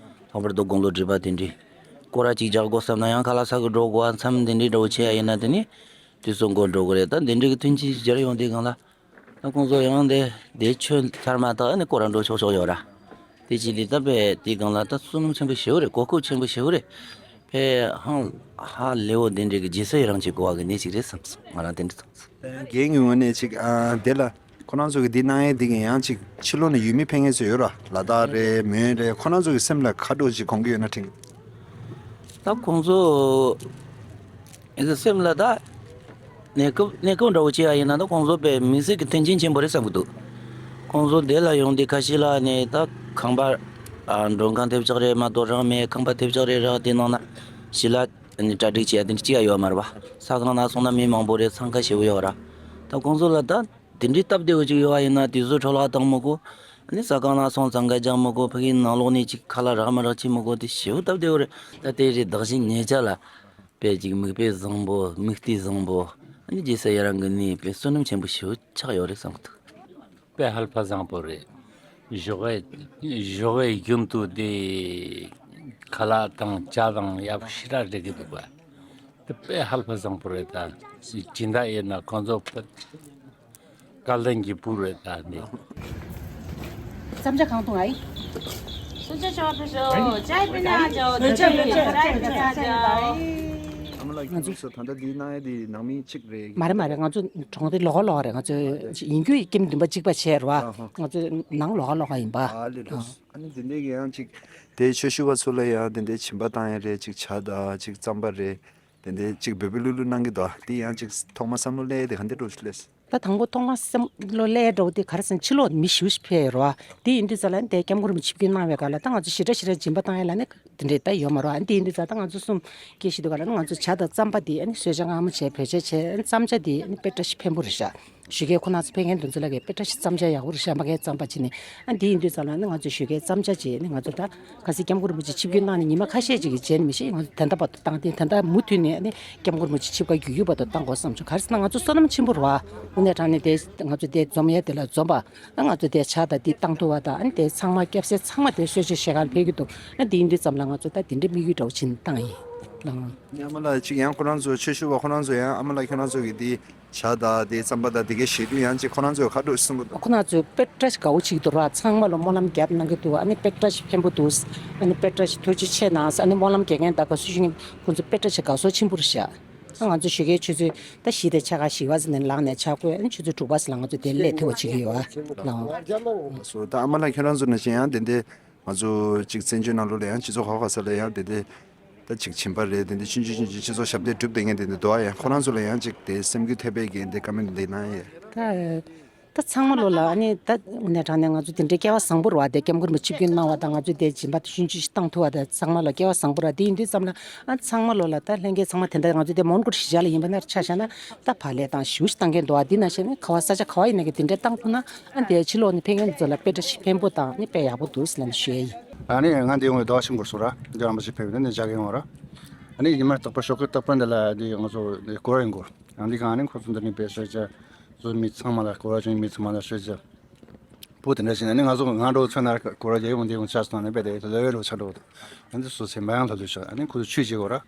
ལྷག་པར་དུ་དགུང་ལོ་བགྲེས་པ་དེ་འདྲས་སྐོར་ར་ཅིག་རྒྱག་དགོས་བསམ་ན་ཡང་ཁ་ལག་ཟ་གི་འགྲོ་དགོས་བ། མཚམས་དེ་འདྲས་འདྲ་བོ་ཆེ་ཡ་ཡིན་ན་དེ་ནི་དུས་ཚོད་འགོར་འགྲོ་གི་རེད། ད་དེ་འདྲས་ཀྱི་མཐུན་རྐྱེན་སྦྱར་ཡོང་དུས་སྒང་ལ། ད་ཁོང་ཚོ་ཡང་དེ་དེ་ཆོས་ཚར་མ་ཐག་ནི་སྐོར་ར་འགྲོ་ཆོག་ཆོག་ཡོད་ར། དེ་ཅི་ལི་ད་པས་དེ་སྒང་ལ་ད་བསོད་ནམས་ཆེན་པོ་ཞེ་པོ་རེད། གོ་སྐབས་ཆེན་པོ་ཞེ་པོ་རེད། ཕེ་ཧང་ཧ་ལེ་བོ་དེ་འདྲའི་གི་རྗེས་སུ་ཡི་རང་བྱེད་དགོས་བ་གི་གནས་ཅིག་རེད་བསམ་སོང་། ང་རང་དེ་འདྲ་མཐོང་སོང་། རྒན་གྱི་ངོས་ནས་ཅིག་ཨ་དེ་ལ་ཁོ་རང་ཚོ་གི་འདི་གནང་ཡས་འདི་གི་ཡང་ཅིག་ཕྱི་ལོགས་ནས་ཡུལ་མི་ཕེབས་མཁན་ཚོ་ཡོད་ར། ལ་དྭགས་རེད་མོན་རེད། ཁོ་རང་ཚོ་གི་སེམས་ལ་ཁ་དྲོ་ཅིག་གོང་གི་ཡོད་ན་དྲན། ད་ཁོང་ཚོ་ཨེ་ཟི་སེམས་ལ་ད་གནས་སྐབས་གནས་སྐབས་འདྲ་བོ་ཅིག་ཡ་ཡིན་ན་ད་ཁོང་ཚོ་དཔེ་མི་སྲིད་ཀྱི་མཐུན་རྐྱེན་ཆེན་པོ་རེད་བསམ་གི་འདུག་ཁོང་ཚོ་འདི་ལ་ཡོང་དུས་ཁ་ཤས་ལ་ནི་ད་ཁང་པ་ཨ་མགྲོན་ཁང་ཐེབས་ཆག་རེད་མ་གཏོགས་རང་མེད། ཁང་པ་ཐེབས་ཆག་རེད་ར། དེ་ནང་ན་ཞི་ལ་ནི་གྲ་སྒྲིག་བྱེད་ཡ་དེ་འདྲ་ཅིག་ཡ་ཡོད་མ་རེད་པ། ས་ཁང་ནང་སོང་ན་མི་མང་པོ་རེད། འཚང་ཁ་ཞེ་པོ་ཡོད་ར། ད་ཁོང་ཚོ་ལ་ད་དེ་འདྲའི་སྟབས་བདེ་བོ་ཅིག་ཡོད་བ་ཡིན་ན་དུས་ཚོད་འཕྲོ་བརླག་བཏང་མི་དགོས། ཨ་ནི་ས་ཁང་ནང་སོང་འཚང་ཁ་རྒྱག་མི་དགོས། ཕ་གིའི་ནང་ལོགས་ནས་ཅིག་ཁ་ལག་རག་མ་རག་བྱེད་མི་དགོས། དེ་ཞེ་པོ་སྟབས་བདེ་བོ་རེད། ད་དེ་རེད། བདག་གཞན་ཉེ་ཆར་ལ་དཔེ་ཅིག་མིག་དཔེ་བཟང་པོ་མིག་ལྟས་བཟང་པོ་ཨ་ནི་རྗེས་སུ་ཡི་རང་གི་ནི་དཔེ་བསོད་ནམས་ཆེན་པོ་ཞེ་པོ་ཆགས་ཡོད་རེད་བསམ་གི་འདུག་དཔེ་ཧ་ལས་པ་བཟང་པོ་རེད། ཞོགས་ཀས་ཞོགས་ཀས་རྒྱུན་དུ་དེ་ཁ་ལག་དང་ཇ་དང་ཡག་པོ་ཞེ་དྲག་སྤྲད་ཀྱི་འདུག་པ། དེ་དཔེ་ཧ་ལས་པ་བཟང་པོ་རེད་ད། སྦྱིན་བདག་ཡིན་ན་ཁོང་ཚོ་དཔེ་དཀའ་ལས་ཀྱི་བུ་རེད་ད་འདི། བསམ་འཆར་གང་གཏོང་ཨ་ཡི། ང་ཚོ་ང་ཚོ་ད་ལྟ་འདི་གནང་ཡ་འདི་ནང་མི་གཅིག་རེད། མ་རེད་མ་རེད། ང་ཚོ་གྲོང་སྡེ་ལོགས་ཀ་ལོགས་ཀ་རེད། ང་ཚོ་ཡིན་རྒྱུ་ཡི་ཀེམ་བདུན་པ་གཅིག་པ་བྱས་རེད་བ། ང་ཚོ་ནང་ལོགས་ཀ་ལོགས་ཀ་ཡིན་པ། ཨ་ལེ་ལོས། ཨ་ནི་འདི་འདྲའི་གི་ཡང་ཅིག་དེ་ཆོས་ཞུ་བ་ཚོ་ལ་ཡང་དེ་འདྲའི་བྱིན་པ་བཏང་ཡ་རེད། ཅིག་ཇ་དང་ཅིག་རྩམ་པ་རེད། དེ་འདྲའི་ཅིག་འབོད་འབོད་ལུག་ལུག་གནང་གི་འདུག་དེ་ཡང་ཅིག་ཐོག་མ་བསམ་བློ་སླེབས་དེ་ག་འདྲ་འགྲོ་ཞིག་ལས། ད་དང་པོ་ཐོག་མ་བསམ་བློ་སླེབས་འགྲོ་དེ་ག་རེ་ཟེར་ན་ཕྱི་ལོགས་ནས་མི་ཞེ་པོ་ཞིག་ཕེབས་ཡོད་རེད་བ། དེ་ཡིན་དུས་ཙ་ལ་དེ་སྐྱབས་མགོན་རིན་པོ་ཆེ་ཆིབས་བསྒྱུར་གནང་བའི་སྐབས་ལ་ད་ང་ཚོ་ཞེ་དྲག་ཞེ་དྲག་སྦྱིན་པ་བཏང་ཡ་ལ་ནི་དེ་འདྲའི་ད་ཡོད་མ་རེད་བ། དེ་ཡིན་དུས་ཙ་ད་ང་ཚོ་གསུམ་སྐད་བཤད་དུས་སྐབས་ལ་ནི་ང་ཚོ་ཇ་དང་རྩམ་པ་དེ་ཨ་ནི་གསོལ་ཇ་མངར་མོ་བྱས་བེད་སྤྱོད་བྱས། ཨ་ནི་རྩམ་ཇ་དེ་ཨ་ནི་དཔེ་བཀྲ་ཤིས་ཕན་པོ་རེད་ཤག་ཞོགས་ཀས་ཁོ་རང་ཚོ་ཕེབས་མཁན་དེ་ཚོ་ལ་གས་དཔེ་བཀྲ་ཤིས་རྩམ་ཇ་ཡག་པོ་རེད་ཤག་མ་གས་རྩམ་པ་བྱས་ནས། ཨ་འདི་ཡིན་དུས་ཙམ་ལ་ནི་ང་ཚོ་ཞོགས་ཀས་རྩམ་ཇ་བྱས་ནས་ང་ཚོ་ད་གལ་སྲིད་སྐྱབས་མགོན་རིན་པོ་ཆེ་ཆིབས་བསྒྱུར་གནང་ནས་ཉི་མ་ཁ་ཤས་ཅིག་གི་རྗེས་ནས་མི་ཤེས། ང་ཚོ་ད་ལྟ་བར་དུ་བཏང་སྟེ་ད་ལྟ་མུ་མཐུད་ནས་ཨ་ནི་སྐྱབས་མགོན་རིན་པོ་ཆེ་ཆིབས་ཁ་རྒྱུག་རྒྱུག་བར་དུ་བཏང་དགོས་བསམ་བྱུང་། ག་རེ་ཟེར་ན་ང་ཚོ་བསོད་ནམས་ཆེན་པོ་རེད་བ། དངོས་གནས་དྲང་གནས་དེ་ང་ཚོ་དེ་འཛོམས་ཡ་དེ་ལ་འཛོམས་པ། ཨ་ང་ཚོ་དེ་ཇ་དང་དེ་བཏང་ཐུབ་པ་དང་ཨ་ནི་དེ་ཚང་མ་སྐྱབས་སའི་ཚང་མ་དེ་གསོལ་ཇ་བཞེས་གར་ཕེབས་ཀྱི་འདུག་ཨ་འདི་ཡིན་དུས་ཙམ་ལ་ང་ཚོ་ད་དེ་འདྲའི་དམིགས་ཡུལ་འདྲ་བོ་བྱས་ནས་བཏང་ཡིན་ལགས། ཨ་མ་ལགས་ཅིག་ཡང་ཁོ་རང་ཚོ་ཆོས་ཞུ་བ་ཁོ་རང་ཚོ་ཡང་ཨ་མ་ལགས་ཁྱོད་རང་ཚོ་གི་དེ་ཇ་དང་དེ་རྩམ་པ་དང་དེ་གའི་བཞེས་དུས་ཡང་ཅིག་ཁོ་རང་ཚོས་ག་འདྲ་གསུང་གི་འདུག་ཁོ་རང་ཚོས་དཔེ་བཀྲ་ཤིས་དགའ་བོ་བྱེད་ཀྱི་འདུག་ར། ཚང་མ་ལ་སྨོན་ལམ་རྒྱབ་གནང་གི་འདུག་ཨ་ནི་དཔེ་བཀྲ་ཤིས་ཕན་པོ་འདུག་ཨ་ནི་དཔེ་བཀྲ་ཤིས་ཐུགས་རྗེ་ཆེ་གནང་ཨ་ནི་སྨོན་ལམ་རྒྱག་མཁན་དང་ག་སུ་ཞིག་ཡིན་ཁོང་ཚོ་དཔེ་བཀྲ་ཤིས་དགའ་ཚོར་ཆེན་པོ་རེད་ཤག་ཨ་ང་ཚོ་ཞོགས་ཀའི་ཆུ་ཚོད་ད་བཞི་དང་ཕྱེད་ཀ་བཞི་པ་ཟིན་ནས་ལངས་ནས་ཆ་བགོས་ཨ་ནི་ཆུ་ཚོད་དྲུག་པ་ཟིན་ལ་ང་ཚོ་དེ་སླེབས་ཐུབ་པ་བྱེད་ཀྱི་ཡོད་ཨ་ལགས། སོ་ད་ཨ་མ་ལགས་ཁྱོད་རང་ཚོ་ནང་བཞིན་ཡང་དེ་འདྲའི་ང་ཚོ་གཅིག་བཙན་བྱོལ་ནང་ལོགས་ལ་ཡང་སྤྱི་ཚོགས་ཁག་ཁག་ས་ལ་ཡང་དེ་འདྲའི་ད་ཅིག་བྱིན་པ་རེད། དེ་འདྲའི་ཆུང་ཆུང་ཆུང་ཆུང་སྤྱི་ཚོགས་ཞབས་འདེགས་སྒྲུབ་བསྡད་མཁན་དེ་འདྲ་འདུག་ཨ། ཡང་ཁོ་རང་ཚོ་ལ་ཡང་ཅིག་དེ་སེམས་འགུལ་ཐེབས་པའི་གི་འདི་བཀའ་མོལ་འདི་གནང་ཡས། ད་ ད་ཚང་མ་ལོ་ལ་ཨ་ནི་ད་དངོས་གནས་དྲང་གནས་ང་ཚོ་དེ་འདྲའི་སྐལ་བ་བཟང་པོ་རེད་བ། དེ་སྐྱབས་མགོན་རིན་པོ་ཆེ་ཆིབས་བསྒྱུར་གནང་བ་དང་ང་ཚོས་དེ་སྦྱིན་པ་ཤུགས་ཆེ་ཞིག་བཏང་ཐུབ་པ་དེ་ཚང་མ་ལ་སྐལ་བ་བཟང་པོ་རེད། དེ་ཡིན་དུས་ཙམ་ལ་ཨ་ཚང་མ་ལོ་ལ་ད་ལྷན་རྒྱས་ཚང་མ་དེ་འདྲ་ང་ཚོ་དེ་མོན་གྷོ་གཞིས་ཆགས་ལ་ཡིན་པ་ན་ཆ་བཞག་ན་ད་བག་ལེབ་དང་ཞུ་ཞིག་བཏང་མཁན་འདུག་བ། འདི་ནང་བཞིན་ནི་ག་བ་ས་ཆ་ག་བ་ཡིན་ན་གི་དེ་འདྲ་བཏང་ཐུབ་ན་ཨ་དེ་ཕྱི་ལོགས་ནས་ཕེབས་མཁན་ཚོ་ལ་དཔེ་འདྲ་ཞིག་ཕན་པོ་དང་ནི་དཔེ་ཡག་པོ་འདུག་ཟེར་ལབ་ནས་ཞུ་ཡ་ཡིན། ཨ་ནི་ང་འདི་ཡོང་བའི་རྡོ་ཤིང་སྐོར་སོང་ར་འདི་རམ་པ་ཞིག་ཕེབས་ནས་ནི་བཞག་གི་ཡོང་ར། ཨ་ནི་ཉི་མ་རྟག་པར་ཞོགས་ཀས་རྟག་པར་འདི་ལ་འདི་ང་ཚོ་འདི་སྐོར་ཡིན་སྐོར། ཡང་འདི་གང་ནི་ཁོ་ཚོ་འདི་ནི་བེད་སྤྱོད་བྱ། ཚོ་མི་ཚང་མ་ལ་སྐོར་བ་བྱུང་མི་ཚང་མ་ལ་ཤོད་ཅེས། བུ་དེ་འདྲ་ཞིག་ནི་ང་ཚོ་ང་འགྲོ་ཚོད་ན་སྐོར་བ་རྒྱལ་ཡོང་འདི་ཡོང་ཆ་སོང་ནས་བེད་དེ་ལོ་བེ་ལོ་ཆ་འགྲོ། ཨ་འདི་སོ་སེམས་པ་ཡང་ལྷ་ལུས་ཤོག་ཨ་ནི་ཁོ་ཚོ་ཆོས་བྱེད་དགོས་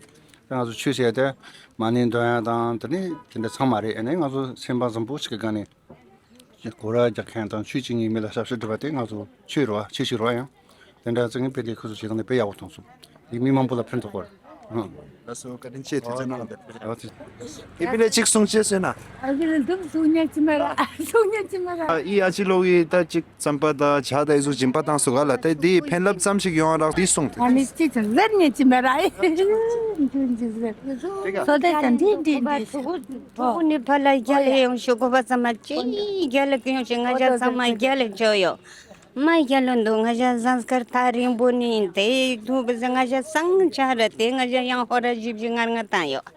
ར། ང་ཚོ་ཆོས་བྱེད་དེ་མ་ཎི་འདོན་ཡ་དང་དེ་ནི་དེ་འདྲ་ཚང་མ་རེད། ཨ་ནི་ང་ཚོ་སེམས་པ་བཟང་པོ་ཞིག་གི་སྒང་ནས་སྐོར་བ་རྒྱག་མཁན་དང་ཆོས་བྱེད་མཁན་མི་ལ་ཞབས་ཞུ་སྒྲུབ་པ་དེ་ང་ཚོ་ཆོས་རེད་བ། ཆོས་ཤིག་རེད་བ། ཡང་དེ་འདྲ་ཚིག་ངན་དཔེ་དེ་ཁོ་ཚོ་བྱེད་སྟངས་དེ་དཔེ་ཡག་པོ་མཐོང་སོང་། དེ་མི་མང་པོ་ལ་ཕན་ཐོགས་པ་རེད། ཨང་། ལགས་སོ། བཀའ་དྲིན་ཆེ། དུས་ཚོད་གནང་བ་དེ། ཨ་ཙི། ཨི་པི་ལེ་གཅིག་གསུང་ཆེ་ཟེར་ན། ཨ་ཙི་ལ་འདུག་གསུང་ཉན་ཅི་མ་ར། གསུང་ཉན་ཅི་མ་ར། ཨ་ཨི་ཨ་ཅི་ལོག་གི་ད་གཅིག་རྩམ་པ་ད་ཇ་ད་ཨི་ཟུག་སྦྱིན་པ་བཏང་སོ་ག་ལ་ད་དེའི་ཕན་རླབས་ཙམ་ཞིག་ཡོང་བ་རག་དེ་གསུང་དེ། ཨ་ནི་ཅི་ཅི་ཟེར་ཉན་ཅི་མ་ར། ཨི་ཅི་ཅི་ཟེར། སོ་ད་ད་འདི་འདི་འདི། ཕྲུ་གུ་ཕྲུ་གུ་ནི་ཕ་ལ་རྒྱ་ལ་ཡོང་ཤོག་གོ་པ་ཚང་མ་ཅི་རྒྱ་ལ་གི་ཡོང་ཤིག་ང་ཅག་ཚང་མ་རྒྱ་ལ་འཇོག་ཡོད། མ་རྒྱ་ལ་འདུག་ང་ཅག་ཟངས་དཀར་ཐག་རིང་པོ་ནི་དེ་ཐུག་པ་ཟེར་ང་ཅག་སང་ཆ་ར་དེ་ང་ཅག་ཡང་ཧོ་ར་ཞིབ་ཞིབ་ངར་ངར་བཏང་ཡོད།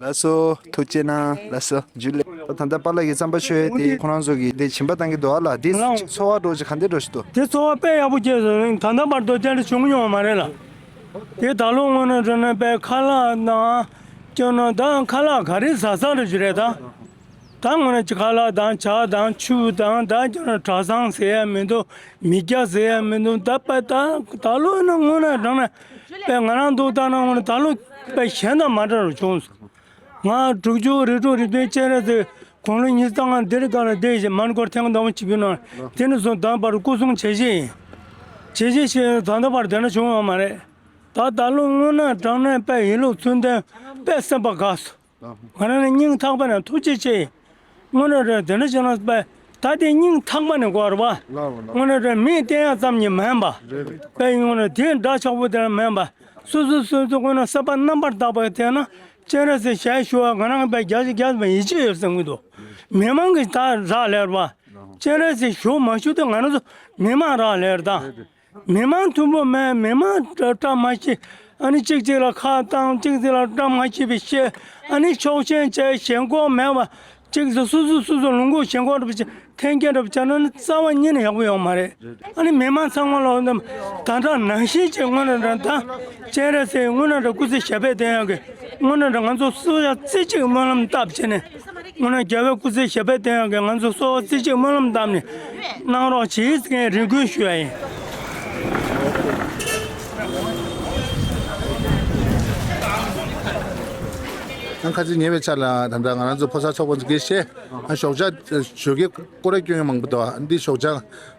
ལགས་སོ། ཐུགས་རྗེ་གནང་། ལགས་སོ། འཇུ་ལེ། ད་ད་ལྟ་པཱ་ལགས་ཀྱི་རྩམ་པ་མཆོད་དེ་ཁོ་རང་ཚོ་གི་དེ་སྦྱིན་པ་བཏང་གི་འདུག་ཨ་ལ་དེ་ལགས། འཚོ་བ་འགྲོ་ཅིག་ག་འདྲ་འགྲོ་ཞིག་འདུག་དེ་འཚོ་བ་དཔེ་ཡག་པོ་སྐྱེལ་སོང་། ད་ལྟ་བར་དུ་དེ་འདྲ་བྱུང་མྱོང་བ་མ་རེད་ལ། དེ་ད་ལོ་དངོས་གནས་དྲང་གནས་དཔེ་ཁ་ལག་དང་སྐྱོ་ནོ་དང་ཁ་ལག་ག་རེ་ཟ་ས་རེད་ཅི་རེད་ད། ད་དངོས་གནས་ཅི་ཁ་ལག་དང་ཇ་དང་ཆུ་དང་ད་ཁྱོད་རང་གྲྭ་ཚང་ཟེར་ཡ་མི་འདུག་མི་སྐྱ་ཟེར་ཡ་མི་འདུག་ད་པ་ད་ད་ལོ་ནི་དངོས་གནས་དྲང་གནས་པས་ང་རང་འདུག་ད་ན་དངོས་གནས་ད་ལོ་པས་གཞན་དང་མ་འདྲ་རུ་བྱུང་སོང་། ང་དྲུག་ཅུ་རེ་དྲུག་རེ་བདུན་སྤྱན་རས་གཟིགས་དགུང་ལོ་ཉི་ཤུ་རྩ་ལྔ་འདིར་ག་ལ་བསྡད་ཞིང་མོན་གྷོར་ཐེངས་དང་པོ་ཆིབས་བསྒྱུར་གནང་དེ་ནས་བཟུང་ད་བར་སྐུ་སྲུང་བྱེད་བཞིན་ཡིན། བྱེད་བཞིན་ཞེས་ད་ལྟ་བར་དེ་འདྲ་བྱུང་ཡོད་མ་རེད། ད་ད་ལོ་དངོས་གནས་དྲང་གནས་པས་ཡིན་ལུགས་ཚུལ་ལྡན་པས་སེམས་པ་དགའ་སོང་། ང་རང་ནི་སྙིང་ཐག་པ་ནས་ཐུགས་རྗེ་ཆེ། དངོས་གནས་རེད་དེ་འདྲ་བྱས་ན་པས་ད་དེ་སྙིང་ཐག་པ་ནས་དགོས་རེད་བ། དངོས་གནས་རེད་མིས་བསྟན་ཡ་ཙམ་ཉིད་མིན་པ། པས་དངོས་གནས་དེ་འདྲ་ཆགས་པོ་དེ་འདྲ་མིན་པ། སོ་སོ་སོ་སོ་དངོས་གནས་སེམས་པ་རྣམ་པར་དག་པ་དེ་ན་སྤྱན་རས་གཟིགས་ཞལ་ཞུ་བ་ང་རང་པས་རྒྱ་ཆེ་རྒྱ་ཆེ་བ་ཡིད་ཆེས་ཡོད་བསམ་གྱི་འདུག་མི་མང་གིས་ད་རག་ལས་རེད་བ། སྤྱན་རས་གཟིགས་ཞུ་མ་ཞུ་དེ་ང་རང་ཚོ་མི་མང་རག་ལས་རེད་ད། མི་མང་མཐུན་པོ་མེད། མི་མང་བཀྲ་བཀྲ་མ་ཤིས། ཨ་ནི་གཅིག་གཅིག་ལ་ཁ་བཏང་གཅིག་གཅིག་ལ་བཀྲ་མ་ཤིས་པའི་བཤད། ཨ་ནི་ཕྱོགས་ཞེན་བྱས་ཞེན་ཁོག་མེད་པ། གཅིག་སུ་སུ་སུ་སུ་ལུང་ཁུག་ཞེན་ཁོག་འདྲ་པོ་བྱས་འཐེན་འཁྱེར་འདྲ་པོ་བྱས་ན་ནི་རྩ་བ་ཉིད་ནས་ཡག་པོ་ཡོང་མ་རེད། ཨ་ནི་མི་མང་ཚང་མ་ལ་འདི་ད་ལྟ་ནང་བཞིན་བྱས་དངོས་གནས་དྲང་ད་སྤྱན་རས་གཟིགས་དངོས་གནས་དྲང་སྐུ་ཚེ་ཞབས་པད་བརྟན་ཡག་གི་དངོས་གནས་དྲང་ང་ཚོ་སུ་ཡང་རྩེ་གཅིག་སྨོན་ལམ་བཏབ་བྱས་ནས། དངོས་གནས་རྒྱལ་བའི་སྐུ་ཚེ་ཞབས་པད་བརྟན་ཡག་གི་ང་ཚོ་གསོལ་བ་རྩེ་གཅིག་སྨོན་ལམ་བཏབ་ནས་གནང་རོགས་བྱེད་ཟེར་མཁན་རེ་སྐུལ་ཞུ་ཡ་ཡིན། ཨ་ཁ་ཅིག་ཉེ་བའི་ཆར་ལ་ད་ལྟ་ང་རང་ཚོ་ཕོ་གསར་ཚོགས་པ་ཚོ་དགེ་བཤེས་ཨ་ཞོགས་ཇ་ཞོགས་ཀས་སྐོར་ར་སྐྱོན་ཡོད་མང་པོ་འདུག་འདི་ཞོགས་ཇ་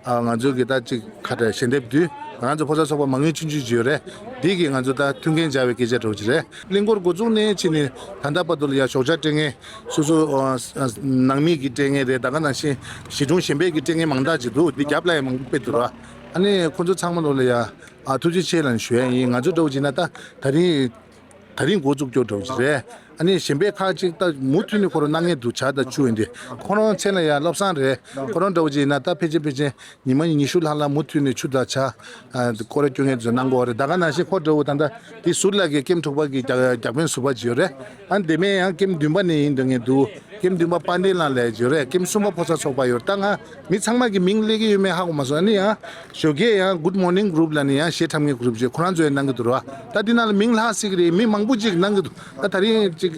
ང་ཚོ་གི་ད་ཅིག་ཁ་བྲལ་ཞལ་འདེབས་དུས་ང་རང་ཚོ་ཕོ་གསར་ཚོགས་པ་མ་དངུལ་ཆུང་ཆུང་ཅིག་ཡོད་རེད། འདི་གིས་ང་ཚོ་ད་མཐུན་རྐྱེན་སྦྱར་བའི་སྐད་ཆ་འདྲ་པོ་ཅིག་རེད། གླིང་སྐོར་འགོ་བཙུགས་ནས་ཕྱིན་ནས་ད་ལྟ་བར་དུ་ལ་ཡ་ཞོགས་ཇ་སྤྲད་མཁན། སོ་སོ་ཨ་ནང་མི་གི་སྤྲད་མཁན་རེད། ད་ག་ནང་བཞིན་གཞིས་གྲོང་གཞན་པའི་གི་སྤྲད་མཁན་མང་དག་ཅིག་འདུག་འདི་རྒྱབ་ལ་ཡང་མང་པོ་དཔེ་འདུག་ར། ཨ་ནི་ཁོ་ཚོ་ཚང་མ་ལོ་ལ་ཡ་ཨ་ཐུགས་རྗེ་ཆེ་ལབ་ནས་ཞུ་ཡ་ཡིན། ང་ཚོ་འདྲ་བོ་བྱས་ན་ད་ད་རིང་ད་རིང་འགོ་བཙུགས་རྒྱུ་འདྲ་བོ་ཅིག་རེད། ཨ་ནི་གཞན་པའི་ཁག་ཅིག་ད་མུ་མཐུད་ནས་ཁོ་རང་གནང་མཁན་འདུག་ཇ་དང་ཆུ་ཡིན་དེ་ཁོ་རང་མཚན་ལ་ཡ་བློ་བཟང་རེད། ཁོ་རང་འདྲ་བོ་ཅིག་ཡིན་ན་ད་ཕལ་ཆེར་ཕལ་ཆེར་ཉི་མ་ཉི་ཤུ་ལྷག་ལ་མུ་མཐུད་ནས་ཆུ་དང་ཇ་ཨ་སྐོར་ར་སྐྱོན་མཁན་ཚོ་གནང་གི་ཡོད་རེད། ད་ག་ནང་བཞིན་ཁོ་འདྲ་བོ་ད་ལྟ་དེ་ཟུར་ལ་གི་ཀེམ་དྲུག་པ་གི་རྒྱ་རྒྱ་དཔོན་ཟུར་པ་ཅིག་ཡོད་རེད། ཨ་ནི་དེ་མིན་ཡང་ཀེམ་བདུན་པ་ནས་ཡིན་འདོད་མཁན་འདུག་ཀེམ་བདུན་པ་དཔལ་ལྡན་ལགས་ལབ་ཡོད་རེད། ཀེམ་གསུམ་པ་ཕོ་གསར་ཚོགས་པ་ཡོད་རེད། ད་ང་མི་ཚང་མ་གི་མིང་སླེབས་ཀྱི་ཡོད་མེད་ཧ་གོ་མ་སོང་། ཨ་ནི་ཡང་ཞོགས་ཀས་ཡང་Good Morning Group ལབ་ནས་ཡང་གཞས་འཁྲབ་མཁན་གུ་རུབ་ཅིག་ཁོ་རང་ཚོ་ཡང་གནང་གི་འདུག་ར། ད་འདི་ནང་ལ་མིང་ལྷག་སྲིད་ཀྱི་རེད། མི་མང་པོ་ཅིག་གནང་གི་འདུག་ད་ད་རིང་ཅིག་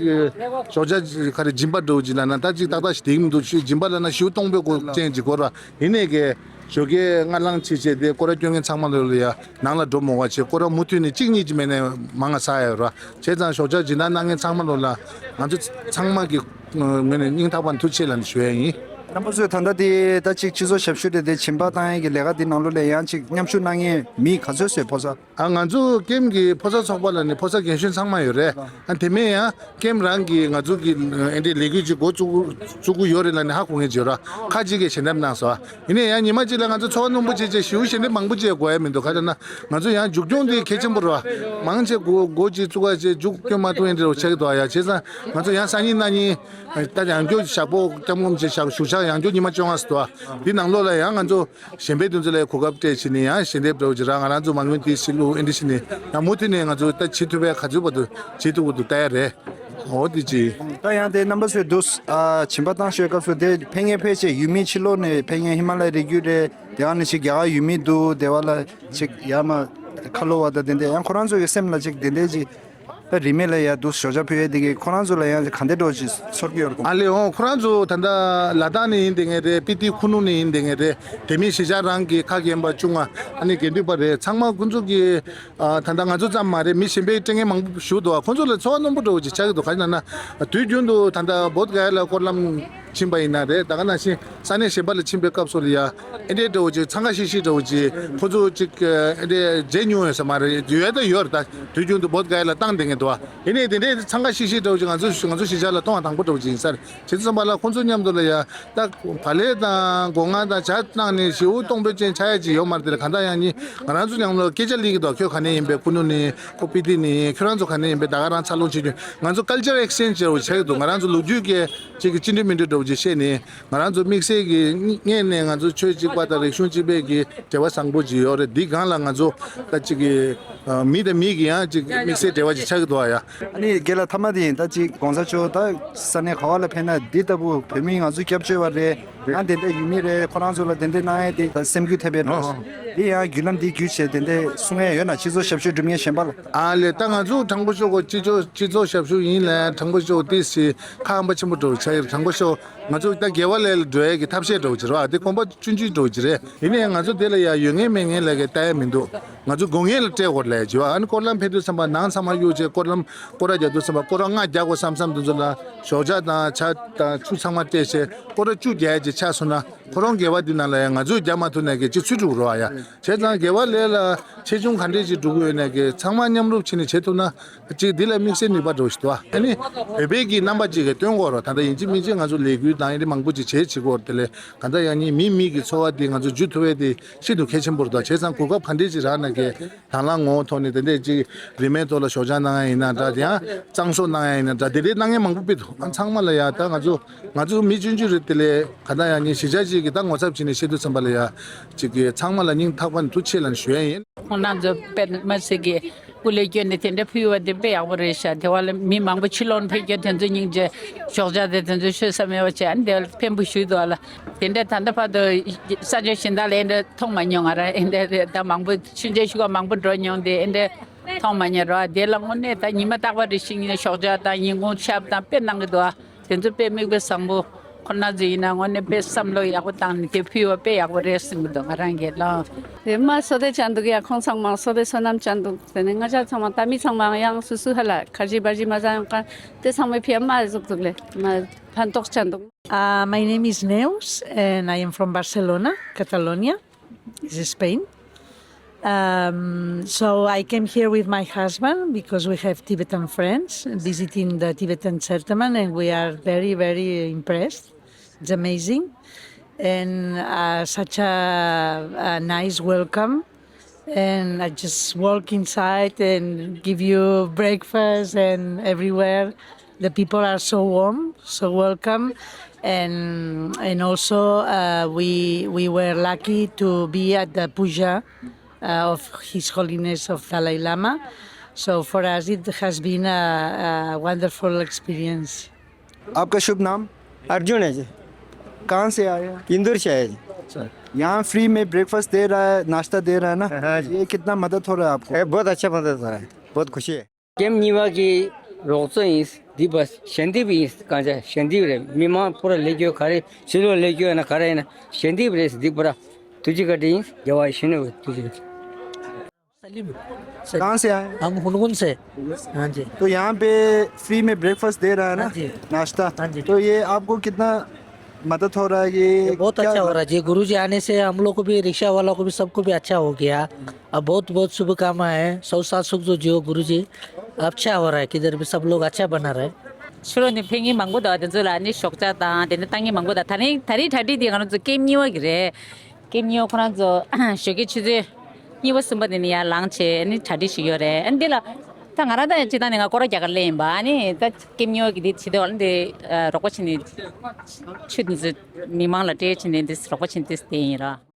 ཞོགས་ཇ་ག་རེ་སྦྱིན་པ་འདྲ་བོ་ཅིག་ལབ་ན་ད་ཅིག་ཏག་ཏག་ཞིག་བསྡད་ཀྱི་མི་འདུག་ཞུ་སྦྱིན་པ་ལབ་ན་ཞུ་སྟོང་པའི་སྒོ་ཅན་ཅིག་གོ་ར། ཡིན་ནའི་གི་ཞོགས་ཀས་སྔ་ལངས་བྱས་བྱས་ཏེ་སྐོར་ར་སྐྱོན་མཁན་ཚང་མ་ལོ་ལ་ཡ་ནང་ལ་འགྲོ་མོ་བ་བྱས་སྐོར་ར་མུ་མཐུད་ནས་གཅིག་གཉིས་ཀྱི་མེད་ནས་མང་ང་ས་ཡོད་ར། བྱས་ཙང་ཞོགས་ཇ་སྦྱིན་བདག་གནང་མཁན་ཚང་མ་ལོ་ལ་ང་ཚོ་ཚང་མ་གི་ངོས་ནས་སྙིང་ཐག་པ་ནས་ཐུགས་རྗེ་ཆེ་ལབ་ནས་ཞུ་ཡ་ཡིན། རྣམ་པ་ཚོས་ད་ལྟ་དེ་ད་ཅིག་སྤྱི་ཚོགས་ཞབས་ཞུ་དེ་དེ་སྦྱིན་པ་བཏང་ཡས་ཀྱི་ལས་ཀ་དེ་ནང་ལོ་ལ་ཡང་ཅིག་མཉམ་ཞུགས་གནང་མཁན་མི་ག་ཚོད་ཚོད་ཕོ་གསར། ཨ་ང་ཚོ་ཀེམ་གྱི་ཕོ་གསར་ཚོགས་པ་ལ་ནི་ཕོ་གསར་རྒན་གཞོན་ཚང་མ་ཡོད་རེད། ཨ་དེ་མིན་ཡང་ཀེམ་རང་གིས་ང་ཚོ་གི་ཨེ་འདྲའི་ལས་འགུལ་ཅིག་འགོ་བཙུགས་བཙུགས་ཀྱི་ཡོད་རེད་ལབ་ནས་ཧ་གོ་མཁན་ཅིག་ཡོད་ར། ཁ་ཅིག་གིས་ཞལ་འདེབས་གནང་སོང་། ཡིན་ནའི་ཡང་ཉི་མ་གཅིག་ལ་ང་ཚོ་འཚོ་བ་རྣོན་པོ་བྱས་བྱས་ཞེ་པོ་ཞལ་འདེབས་མང་པོ་བྱས་དགོས་ཡ་མི་འདུག་ག་རེ་ན་ང་ཚོ་ཡང་མཇུག་སྐྱོང་འདི་གལ་ཆེན་པོ་རེད་བ། མང་ཆེ་འགོ་འགོ་ཅིག་བཙུགས་པ་བྱས་མཇུག་སྐྱོང་མ་ཐུབ་ཡ་འདྲ་བོ་ཆགས་ཀྱི་འདུག་ཡ། བྱས་ཙང་ང་ཚོ་ཡང་སང་ཉིན་གནངས་ཉིན་ད་ཡང་བསྐྱར་ཞག་པོ་སྐྱབས་མགོན་ཆེ་ཞག་བཞུགས་ཤག་ཡང་བསྐྱར་ཉི་མ་བཅོ་ལྔ་ཟེར་འདུག་ཨ། འདི་ནང་ལོགས་ལ་ཡང་ང་ཚོ་གཞན་པའི་དོན་ཚོ་ལ་གོ་སྐབས་སྤྲད་བྱས་ནས་ཡང་ཞལ་འདེབས་འདྲ་བོ་ཅིག་རག་ང་རང་ཚོ་མ་དངུལ་དེ་ཞིག་བླུགས་ཨེ་འདྲ་བྱས་ནས་ཡང་མུ་མཐུད་ནས་ང་ཚོ་ད་བྱེད་ཐུབ་པའི་ག་ཚོད་བར་དུ་བྱེད་ཐུབ་ཀྱི་འདུག་ལྟ་ཡ་རེད། འོ་དེ་ཅིག་ད་ཡང་དེ་རྣམ་པ་ཚོས་འདུག་ཨ། བྱིན་པ་བཏང་ཤོས་སྐབས་སུ་དེ་ཕེབས་མཁན་ཕལ་ཆེར་ཡུལ་མི་ཕྱི་ལོགས་ནས་ཕེབས་མཁན་ཧི་མ་ལ་ཡའི་རི་རྒྱུད་རེད། དེ་བ་ནས་ཅིག་རྒྱ་གར་ཡུལ་མི་འདུག་དེ་བ་ལ་ཅིག་ཡར་མར་ཁ་ལོ་བ་དང་དེ་འདྲ་ཡང་ཁོ་རང་ཚོ་གི་སེམས་ལ་ཅིག་དེ་འདྲ་ཅིག་ད་རིན་མེད་ལ་ཡར་འདུག་ཞོགས་ཇ་ཕུལ་ཡས་དེ་གི་ཁོ་རང་ཚོ་ལ་ཡང་ག་འདྲ་འདྲ་ཅིག་ཚོར་གྱི་ཡོད་རེད། ཨ་ལེ་འོ་ཁོ་རང་ཚོ་ད་ལྟ་ལ་དྭགས་ནས་ཡིན་དེ་ངེས་རེད། སྤི་ཏི་ཁུ་ནུ་ནས་ཡིན་དེ་ངེས་རེད། དེ་མིན་གཞིས་ཆགས་རང་གི་ཁ་རྒན་པ་ཆུང་ང་ཨ་ནི་དགེ་འདུན་པ་རེད། ཚང་མ་ཁོ་ཚོ་གི་ཨ། ད་ལྟ་ང་ཚོ་ཙམ་མ་རེད། མི་གཞན་པའི་སྤྲད་མཁན་མང་པོ་བཞུགས་འདུག་ཁོ་ཚོ་ལ་ཚོར་བ་རྣོན་པོ་འདྲ་བོ་ཅིག་ཆགས་ཀྱི་འདུག་ག་རེ་ཡིན་ན་དུས་རྒྱུན་དུ་ད་ལྟ་བོད་ག་ཡ་ལ་སྐོར་ལམ་ཕྱིན་པ་ཡིན་ན་རེད། ད་ག་ནང་བཞིན་ས་གནས་གཞན་པ་ལ་ཕྱིན་པའི་སྐབས་སུ་ལ་ཡ་ཨེ་འདྲའི་འདྲ་བོ་ཅིག་འཚང་ཁ་ཤིག་ཤིག་འདྲ་བོ་ཅིག་ཁོ་ཚོ་ཅིག་ཨེ་འདྲའི་མཇལ་མྱོང་ཡོད་ས་མ་རེད། ཡོད་ད་ཡོད་རེད། ད་དུས་རྒྱུན་དུ་བོད་ག་ཡ་ལ་བཏང་བསྡད་མཁན་འདུག་ཡིན་ནའི་དེ་འདྲའི་འཚང་ཁ་ཤིག་ཤིག་འདྲ་བོ་ཅིག་ང་ཚོ་ང་ཚོ་གཞིས་ཆགས་ལ་མཐོང་བ་དང་པོ་འདྲ་བོ་ཅིག་ཡིན་ས་རེད། བྱས་ཙང་བ་ལ་ཁོ་ཚོ་མཉམ་དུ་ལ་ཡ་ད་བག་ལེབ་དང་སྒོ་ང་དང་ཇ་བཏང་ནས་ཞེ་པོ་གཏོང་ཕོད་ཅན་ཆགས་ཡ་ཅིག་ཡོད་མ་རེད། དེ་ལ་གང་ལྟར་ཡང་ནི་ང་རང་ཚོ་མཉམ་ལ་སྐད་ཆ་ལེན་གྱི་འདུག་ཁྱོད་ག་ནས་ཡིན་པས། ཁུ་ནུ་ནས། ཁོ་སྤི་ཏི་ནས། ཁྱོད་རང་ཚོ་ག་ནས་ཡིན་པས། ད་ག་རང་འཚར་ལོངས་བྱེད་རྒྱུ་ང་ཚོ་ཀལ་ཅར་ཨེག་སི་ཅེན་ཇི་ཅིག་བྱེད་ཀྱི་འདུག་ང་རང་ཚོ་ལོ་རྒྱུས་ཀྱི་ཅིག་གི་ཅི་འདྲ་མི་འདྲ་འདྲ་བོ་ཅིག་བཤད་ནས་ང་རང་ཚོ་དམིགས་བསལ་གྱི་སྔོན་ནས་ང་ཚོ་ཆོས་གཅིག་པ་དང་རིག་གཞུང་གཅིག་པའི་གི་འབྲེལ་བ་བཟང་པོ་ཅིག་ཡོད་རེད། འདི་སྒང་ལ་ང་ཚོ་ད་ཅིག་གི་མི་དང་མི་གི་ཡང་ཅིག་དམིགས་བསལ་འབྲེལ་བ་ཅིག་ཆགས་ཀྱི་འདུག་ཨ་ཡ། ཨ་ནི་རྒན་ལགས་མཐའ་མ་དེ་ཡིན། ད་ཅིག་གོང་ས་མཆོག་ད་ས་གནས་ག་བ་ལ་ཕེབས་ན་འདི་ལྟ་བུ་བོད་མི་ང་ཚོ་སྐྱབས་བཅོལ་བ་རེད། ཡང་དེ་འདྲ་ཡུལ་མི་རེད། ཁོ་རང་ཚོ་ལ་དེ་འདྲ་གནང་ཡས་དེ་ད་སེམས་འགུལ་ཐེབས་པའི་འགྲོ། འདི་ཡང་བརྒྱུད་ལམ་འདི་བརྒྱུད་བྱས་དེ་འདྲ་གསུང་ཡས་ཡོད་ན་སྤྱི་ཚོགས་ཞབས་ཞུ་སྒྲུབ་མཁན་གཞན་པ་ལ། ཨ་ལེ་ད་ང་ཚོ་དྲང་པོ་ཤོད་དགོས། སྤྱི་ཚོགས་སྤྱི་ཚོགས་ཞབས་ཞུ་ཡིན་ལ་དྲང་པོ་ཤོད་དེ་སི་ཁ་ཧམ་པ་ཆེན་པོ་འགྲོ་བྱ་ཡིར་དྲང་པོ་ཤོད། ང་ཚོ་ད་དགེ་བ་ལས་ལ་འགྲོ་ཡས་ཀྱི་ཐབས་ཤེས་འགྲོ་བྱེད་རོགས་ཨ། དེ་གོམ་པ་ཆུང་ཆུང་འགྲོ་བྱེད་རེད། ཡིན་ནའི་ང་ཚོ་དེ་ལ་ཡ་ཡོད་ངེས་མེད་ངེས་ལ་གི་ལྟ་ཡ་མི་འདུག་ང་ཚོ་དགོས་ངེས་ལ་སྤྲད་དགོས་ལས་བྱེད་བ། ཨ་ནི་སྐོར་ལམ་ཕེབས་དུས་ཙམ་པ་ནང་ཚང་མ་གཡུག་བྱས་སྐོར་ལམ་སྐོར་ར་རྒྱག་དུས་ཙམ་པ་སྐོར་ར་ལྔ་རྒྱག་དགོས་བསམ་བསམ་དུས་ཚོད་ལ་ཞོགས་ཇ་དང་ཇ་དང་ཆུ་ཚང་མ་སྤྲད་བྱས་སྐོར་ར་བཅུ་རྒྱག་ཡ་ཅིག་ཆགས་སོང་ན་ཁོ་རང་དགེ་བ་འདི་ནང་ལ་ཡ་ང་ཚོས་རྒྱག་མ་ཐུབ་ནས་གི་ཅིག་ཚུད་འགྲོ་རོགས་ཨ་ཡ། བྱས་ཙང་དགེ་བ་ལས་ལ་ཆེ་ཆུང་ག་འདྲས་ཅིག་འགྲོ་གི་ཡོད་ནས་གི་ཚང་མ་མཉམ་རུབ་བྱས་ནས་བྱེད་ཐུབ་ན་ཅིག་འདི་ལ་དམིགས་བསལ་ནུས་པ་འགྲོ་ཞིག་འདུག་ཨ་ནི་བོད་པའི་གི་རྣམ་པ་ཅིག་གི་སྟོན་དགོས་རོགས། ད་ལྟ་ཡིན་གཅིག་མིན་གཅིག་ང་ཚོ་ལས་འགུལ་དང་ཨེ་འདྲ་མང་པོ་ཅིག་བྱེད་བྱེད་དགོས་རོགས། དེ་ལས་གང་ལྟར་ཡང་ནི་མི་མི་གི་འཚོ་བ་དེ་ང་ཚོ་བརྒྱུད་ཐུབ་པའི་དེ་ཤིན་ཏུ་གལ་ཆེན་པོ་རེད་དོ། བྱས་ཙང་གོ་སྐབས་ག་འདྲས་ཅིག་རག་ན་གི་དང་བླངས་ངོ་བོ་ཐོག་ནས་དེ་འདྲས་ཅིག་རིན་མེད་ཐོག་ལ་ཞོགས་ཇ་གནང་ཡ་ཡིན་ན་འདྲ། དེ་ཡང་གཙང་བཟོ་གནང་ཡ་ཡིན་ན་འདྲ། དེ་འདྲས་གནང་མཁན་མང་པོ་དཔེ་འདུག་ཨ་ཚང་མ་ལ་ཡ་ད་ང་ཚོ་ང་ཚོ་མི་ཆུང་ཆུང་རེད། དེ་ལས་གང་ལྟར་ཡང་ནི་གཞིས་ཆགས་ཅིག་གི་ད་ངོ་ཚབ་བྱས་ནས་བཤད་དུས་ཙམ་པ་ལ་ཡ་ཅིག་གི་ཚང་མ་ལ་སྙིང་ཐག་པ་ནས་ཐུགས་རྗེ་ཆེ་ལབ་ནས་ཞུ་ཡ་ཡིན། ཁོང་རྣམ་ཚོ་དཔེ་མི་སྲིད་ཀྱི་སྐུ་ལས་བསྐྱོན་ནས་དེ་འདྲ་ཕུལ་བ་དེ་དཔེ་ཡག་པོ་རེད་ཤག་དེ་བ་ལ་མི་མང་པོ་ཕྱི་ལོགས་ཕེབས་རྒྱུ་དེ་ཚོ་སྙིང་རྗེ། ཞོགས་ཇ་དེ་དེ་ཚོ་ཤོད་ས་མེད་པ་བྱས་ཨ་ནི་དེ་བ་ལ་ཕན་པོ་ཞུས་འདུག་ཨ་ལ། དེ་འདྲ་ད་ལྟ་བར་དུ་ས་ཆ་གཞན་དག་ལ་ཨེ་འདྲ་མཐོང་མ་མྱོང་། ང་རང་ཨེ་འདྲ་རེད། ད་མང་པོ་ཆུང་ཆུང་ཤུགས་མང་པོ་འགྲོ་མྱོང་དེ་ཨེ་འདྲ་མཐོང་མ་མྱོང་རོགས། དེ་ལ་དངོས་གནས་ད་ཉི་མ་རྟག་པ་རེ་བཞིན་ཞོགས་ཇ་དང་ཉིན་གུང་ཆབ་དང་དཔེ་གནང་གི་འདུག་ཨ། དེ་ཚོ་དཔེ་མིག་དཔེ་བཟང་པོ། ཁོ་ན་ཚོ་ཡིན་ན་དངོས་གནས་དཔེ་བསམ་བློ་ཡག་པོ་བཏང་ནས་དེ་ཕུལ་བ་དཔེ་ཡག་པོ་རེད་བསམ་གྱི་འདུག་ང་རང་གིས་ལོ། དེ་མ་བསོད་བདེ་ཅན་འདུག་ཡ། ཁོང་ཚང་མ་བསོད་བདེ་བསོད་ནམས་ཅན་འདུག་དེ་ནས་ང་ཅག་ཚང་མ་ད་མི་ཚང་མ་ཡང་སུ་སུ་ཧ་ལ་ཁ་ཅིག་བ་ཅིག་མ་ཚང་ཡང་ཀ་དེ་ཚང་མའི་ཕི་ཡ་མ་ཟུག་འདུག་ལེ། མ་ཕན་ཐོགས་ཅན་འདུག Uh, my name is Neus and I am from Barcelona, Catalonia. Is Spain. Um, so I came here with my husband because we have Tibetan friends visiting the Tibetan settlement, and we are very, very impressed. It's amazing, and uh, such a, a nice welcome. And I just walk inside and give you breakfast and everywhere. The people are so warm, so welcome, and and also uh, we we were lucky to be at the puja uh, of His Holiness of Dalai Lama. So for us, it has been a, a wonderful experience. आपका शुभ नाम? अर्जुन है जी। कहाँ से आए हैं? इंदौर से आए जी। अच्छा, यहाँ फ्री में ब्रेकफास्ट दे रहा है, नाश्ता दे रहा है ना? हाँ जी। ये कितना मदद हो रहा है आपको? ये बहुत अच्छा मदद हो रहा है, बहुत खुशी है। ཀེམ་གཉིས་པ་གི་རོགས་ཚོགས་ཡིན། འདི་པ་ཞལ་འདེབས་ཡིན། གང་ཅི་ཞལ་འདེབས་རེད། མི་མང་པོ་ར་ལས་སྐྱོ་ག་རེ་ཕྱི་ལོགས་ལས་སྐྱོ་ཡིན་ན་ག་རེ་ཡིན་ན་ཞལ་འདེབས་རེད། འདི་པ་ར་ཐུགས་རྗེ་བཀའ་དྲིན་ཡིན། རྒྱལ་བ་ཡིད་བཞིན་ནོར་བུའི་ཐུགས་རྗེ་བཀའ་དྲིན། सलीम से। कहाँ से आए हैं? हम हुनगुन से। हाँ जी। तो यहाँ पे फ्री में ब्रेकफास्ट दे रहा है ना? हाँ जी। नाश्ता। हाँ जी। तो ये आपको कितना मदद हो रहा है कि ये बहुत क्या अच्छा हो रहा है जी। गुरु जी आने से हम लोग को भी, रिक्शा वाला को भी, सबको भी अच्छा हो गया। अब बहुत बहुत शुभकामना है। सौ साल सुख जो जियो गुरु जी। अच्छा हो रहा है, किधर भी सब लोग अच्छा बना रहे। ཕྱི་ལོགས་ནས་ཕེབས་མཁན་མང་པོ་འདུག་དེ་ཚོ་ལ་ནི་ཞོགས་ཇ་དང་དེ་ནས་བཏང་མཁན་མང་པོ་འདུག་ད་རིང་ད་རིང་གྲ་སྒྲིག་དེ་ང་རང་ཚོ་ཀེམ་གཉིས་པ་གི་རེད། ཀེམ་གཉིས་པ་ཁོ་རང་ཚོ་ཞོགས་ཀའི་ཆུ་ཚོད་གཉིས་པ་གསུམ་པ་དེ་ནས་ཡར་ལངས་བྱས་ནི་གྲ་སྒྲིག་ཞིག་ཡོད་རེད། ཨ་ནི་འདི་ལ་ ད་ང་རང་ད་སྤྱིར་བཏང་ནས་ང་སྐོར་ར་རྒྱག་གར་སླེབས་ཡིན་པ། ཨ་ནི་ད་སྐྱེམས་ཉོ་གི་འདི་བྱེད་དུས་ཨ་ནི་འདི་རོགས་པ་བྱེད་ནས་ཆུ་འདི་ཚོ་མི་མང་ལ་སྤྲད་བྱེད་ནས་འདི་རོགས་པ་བྱེད་ནས་འདི་བསྡད་ཡིན་ར།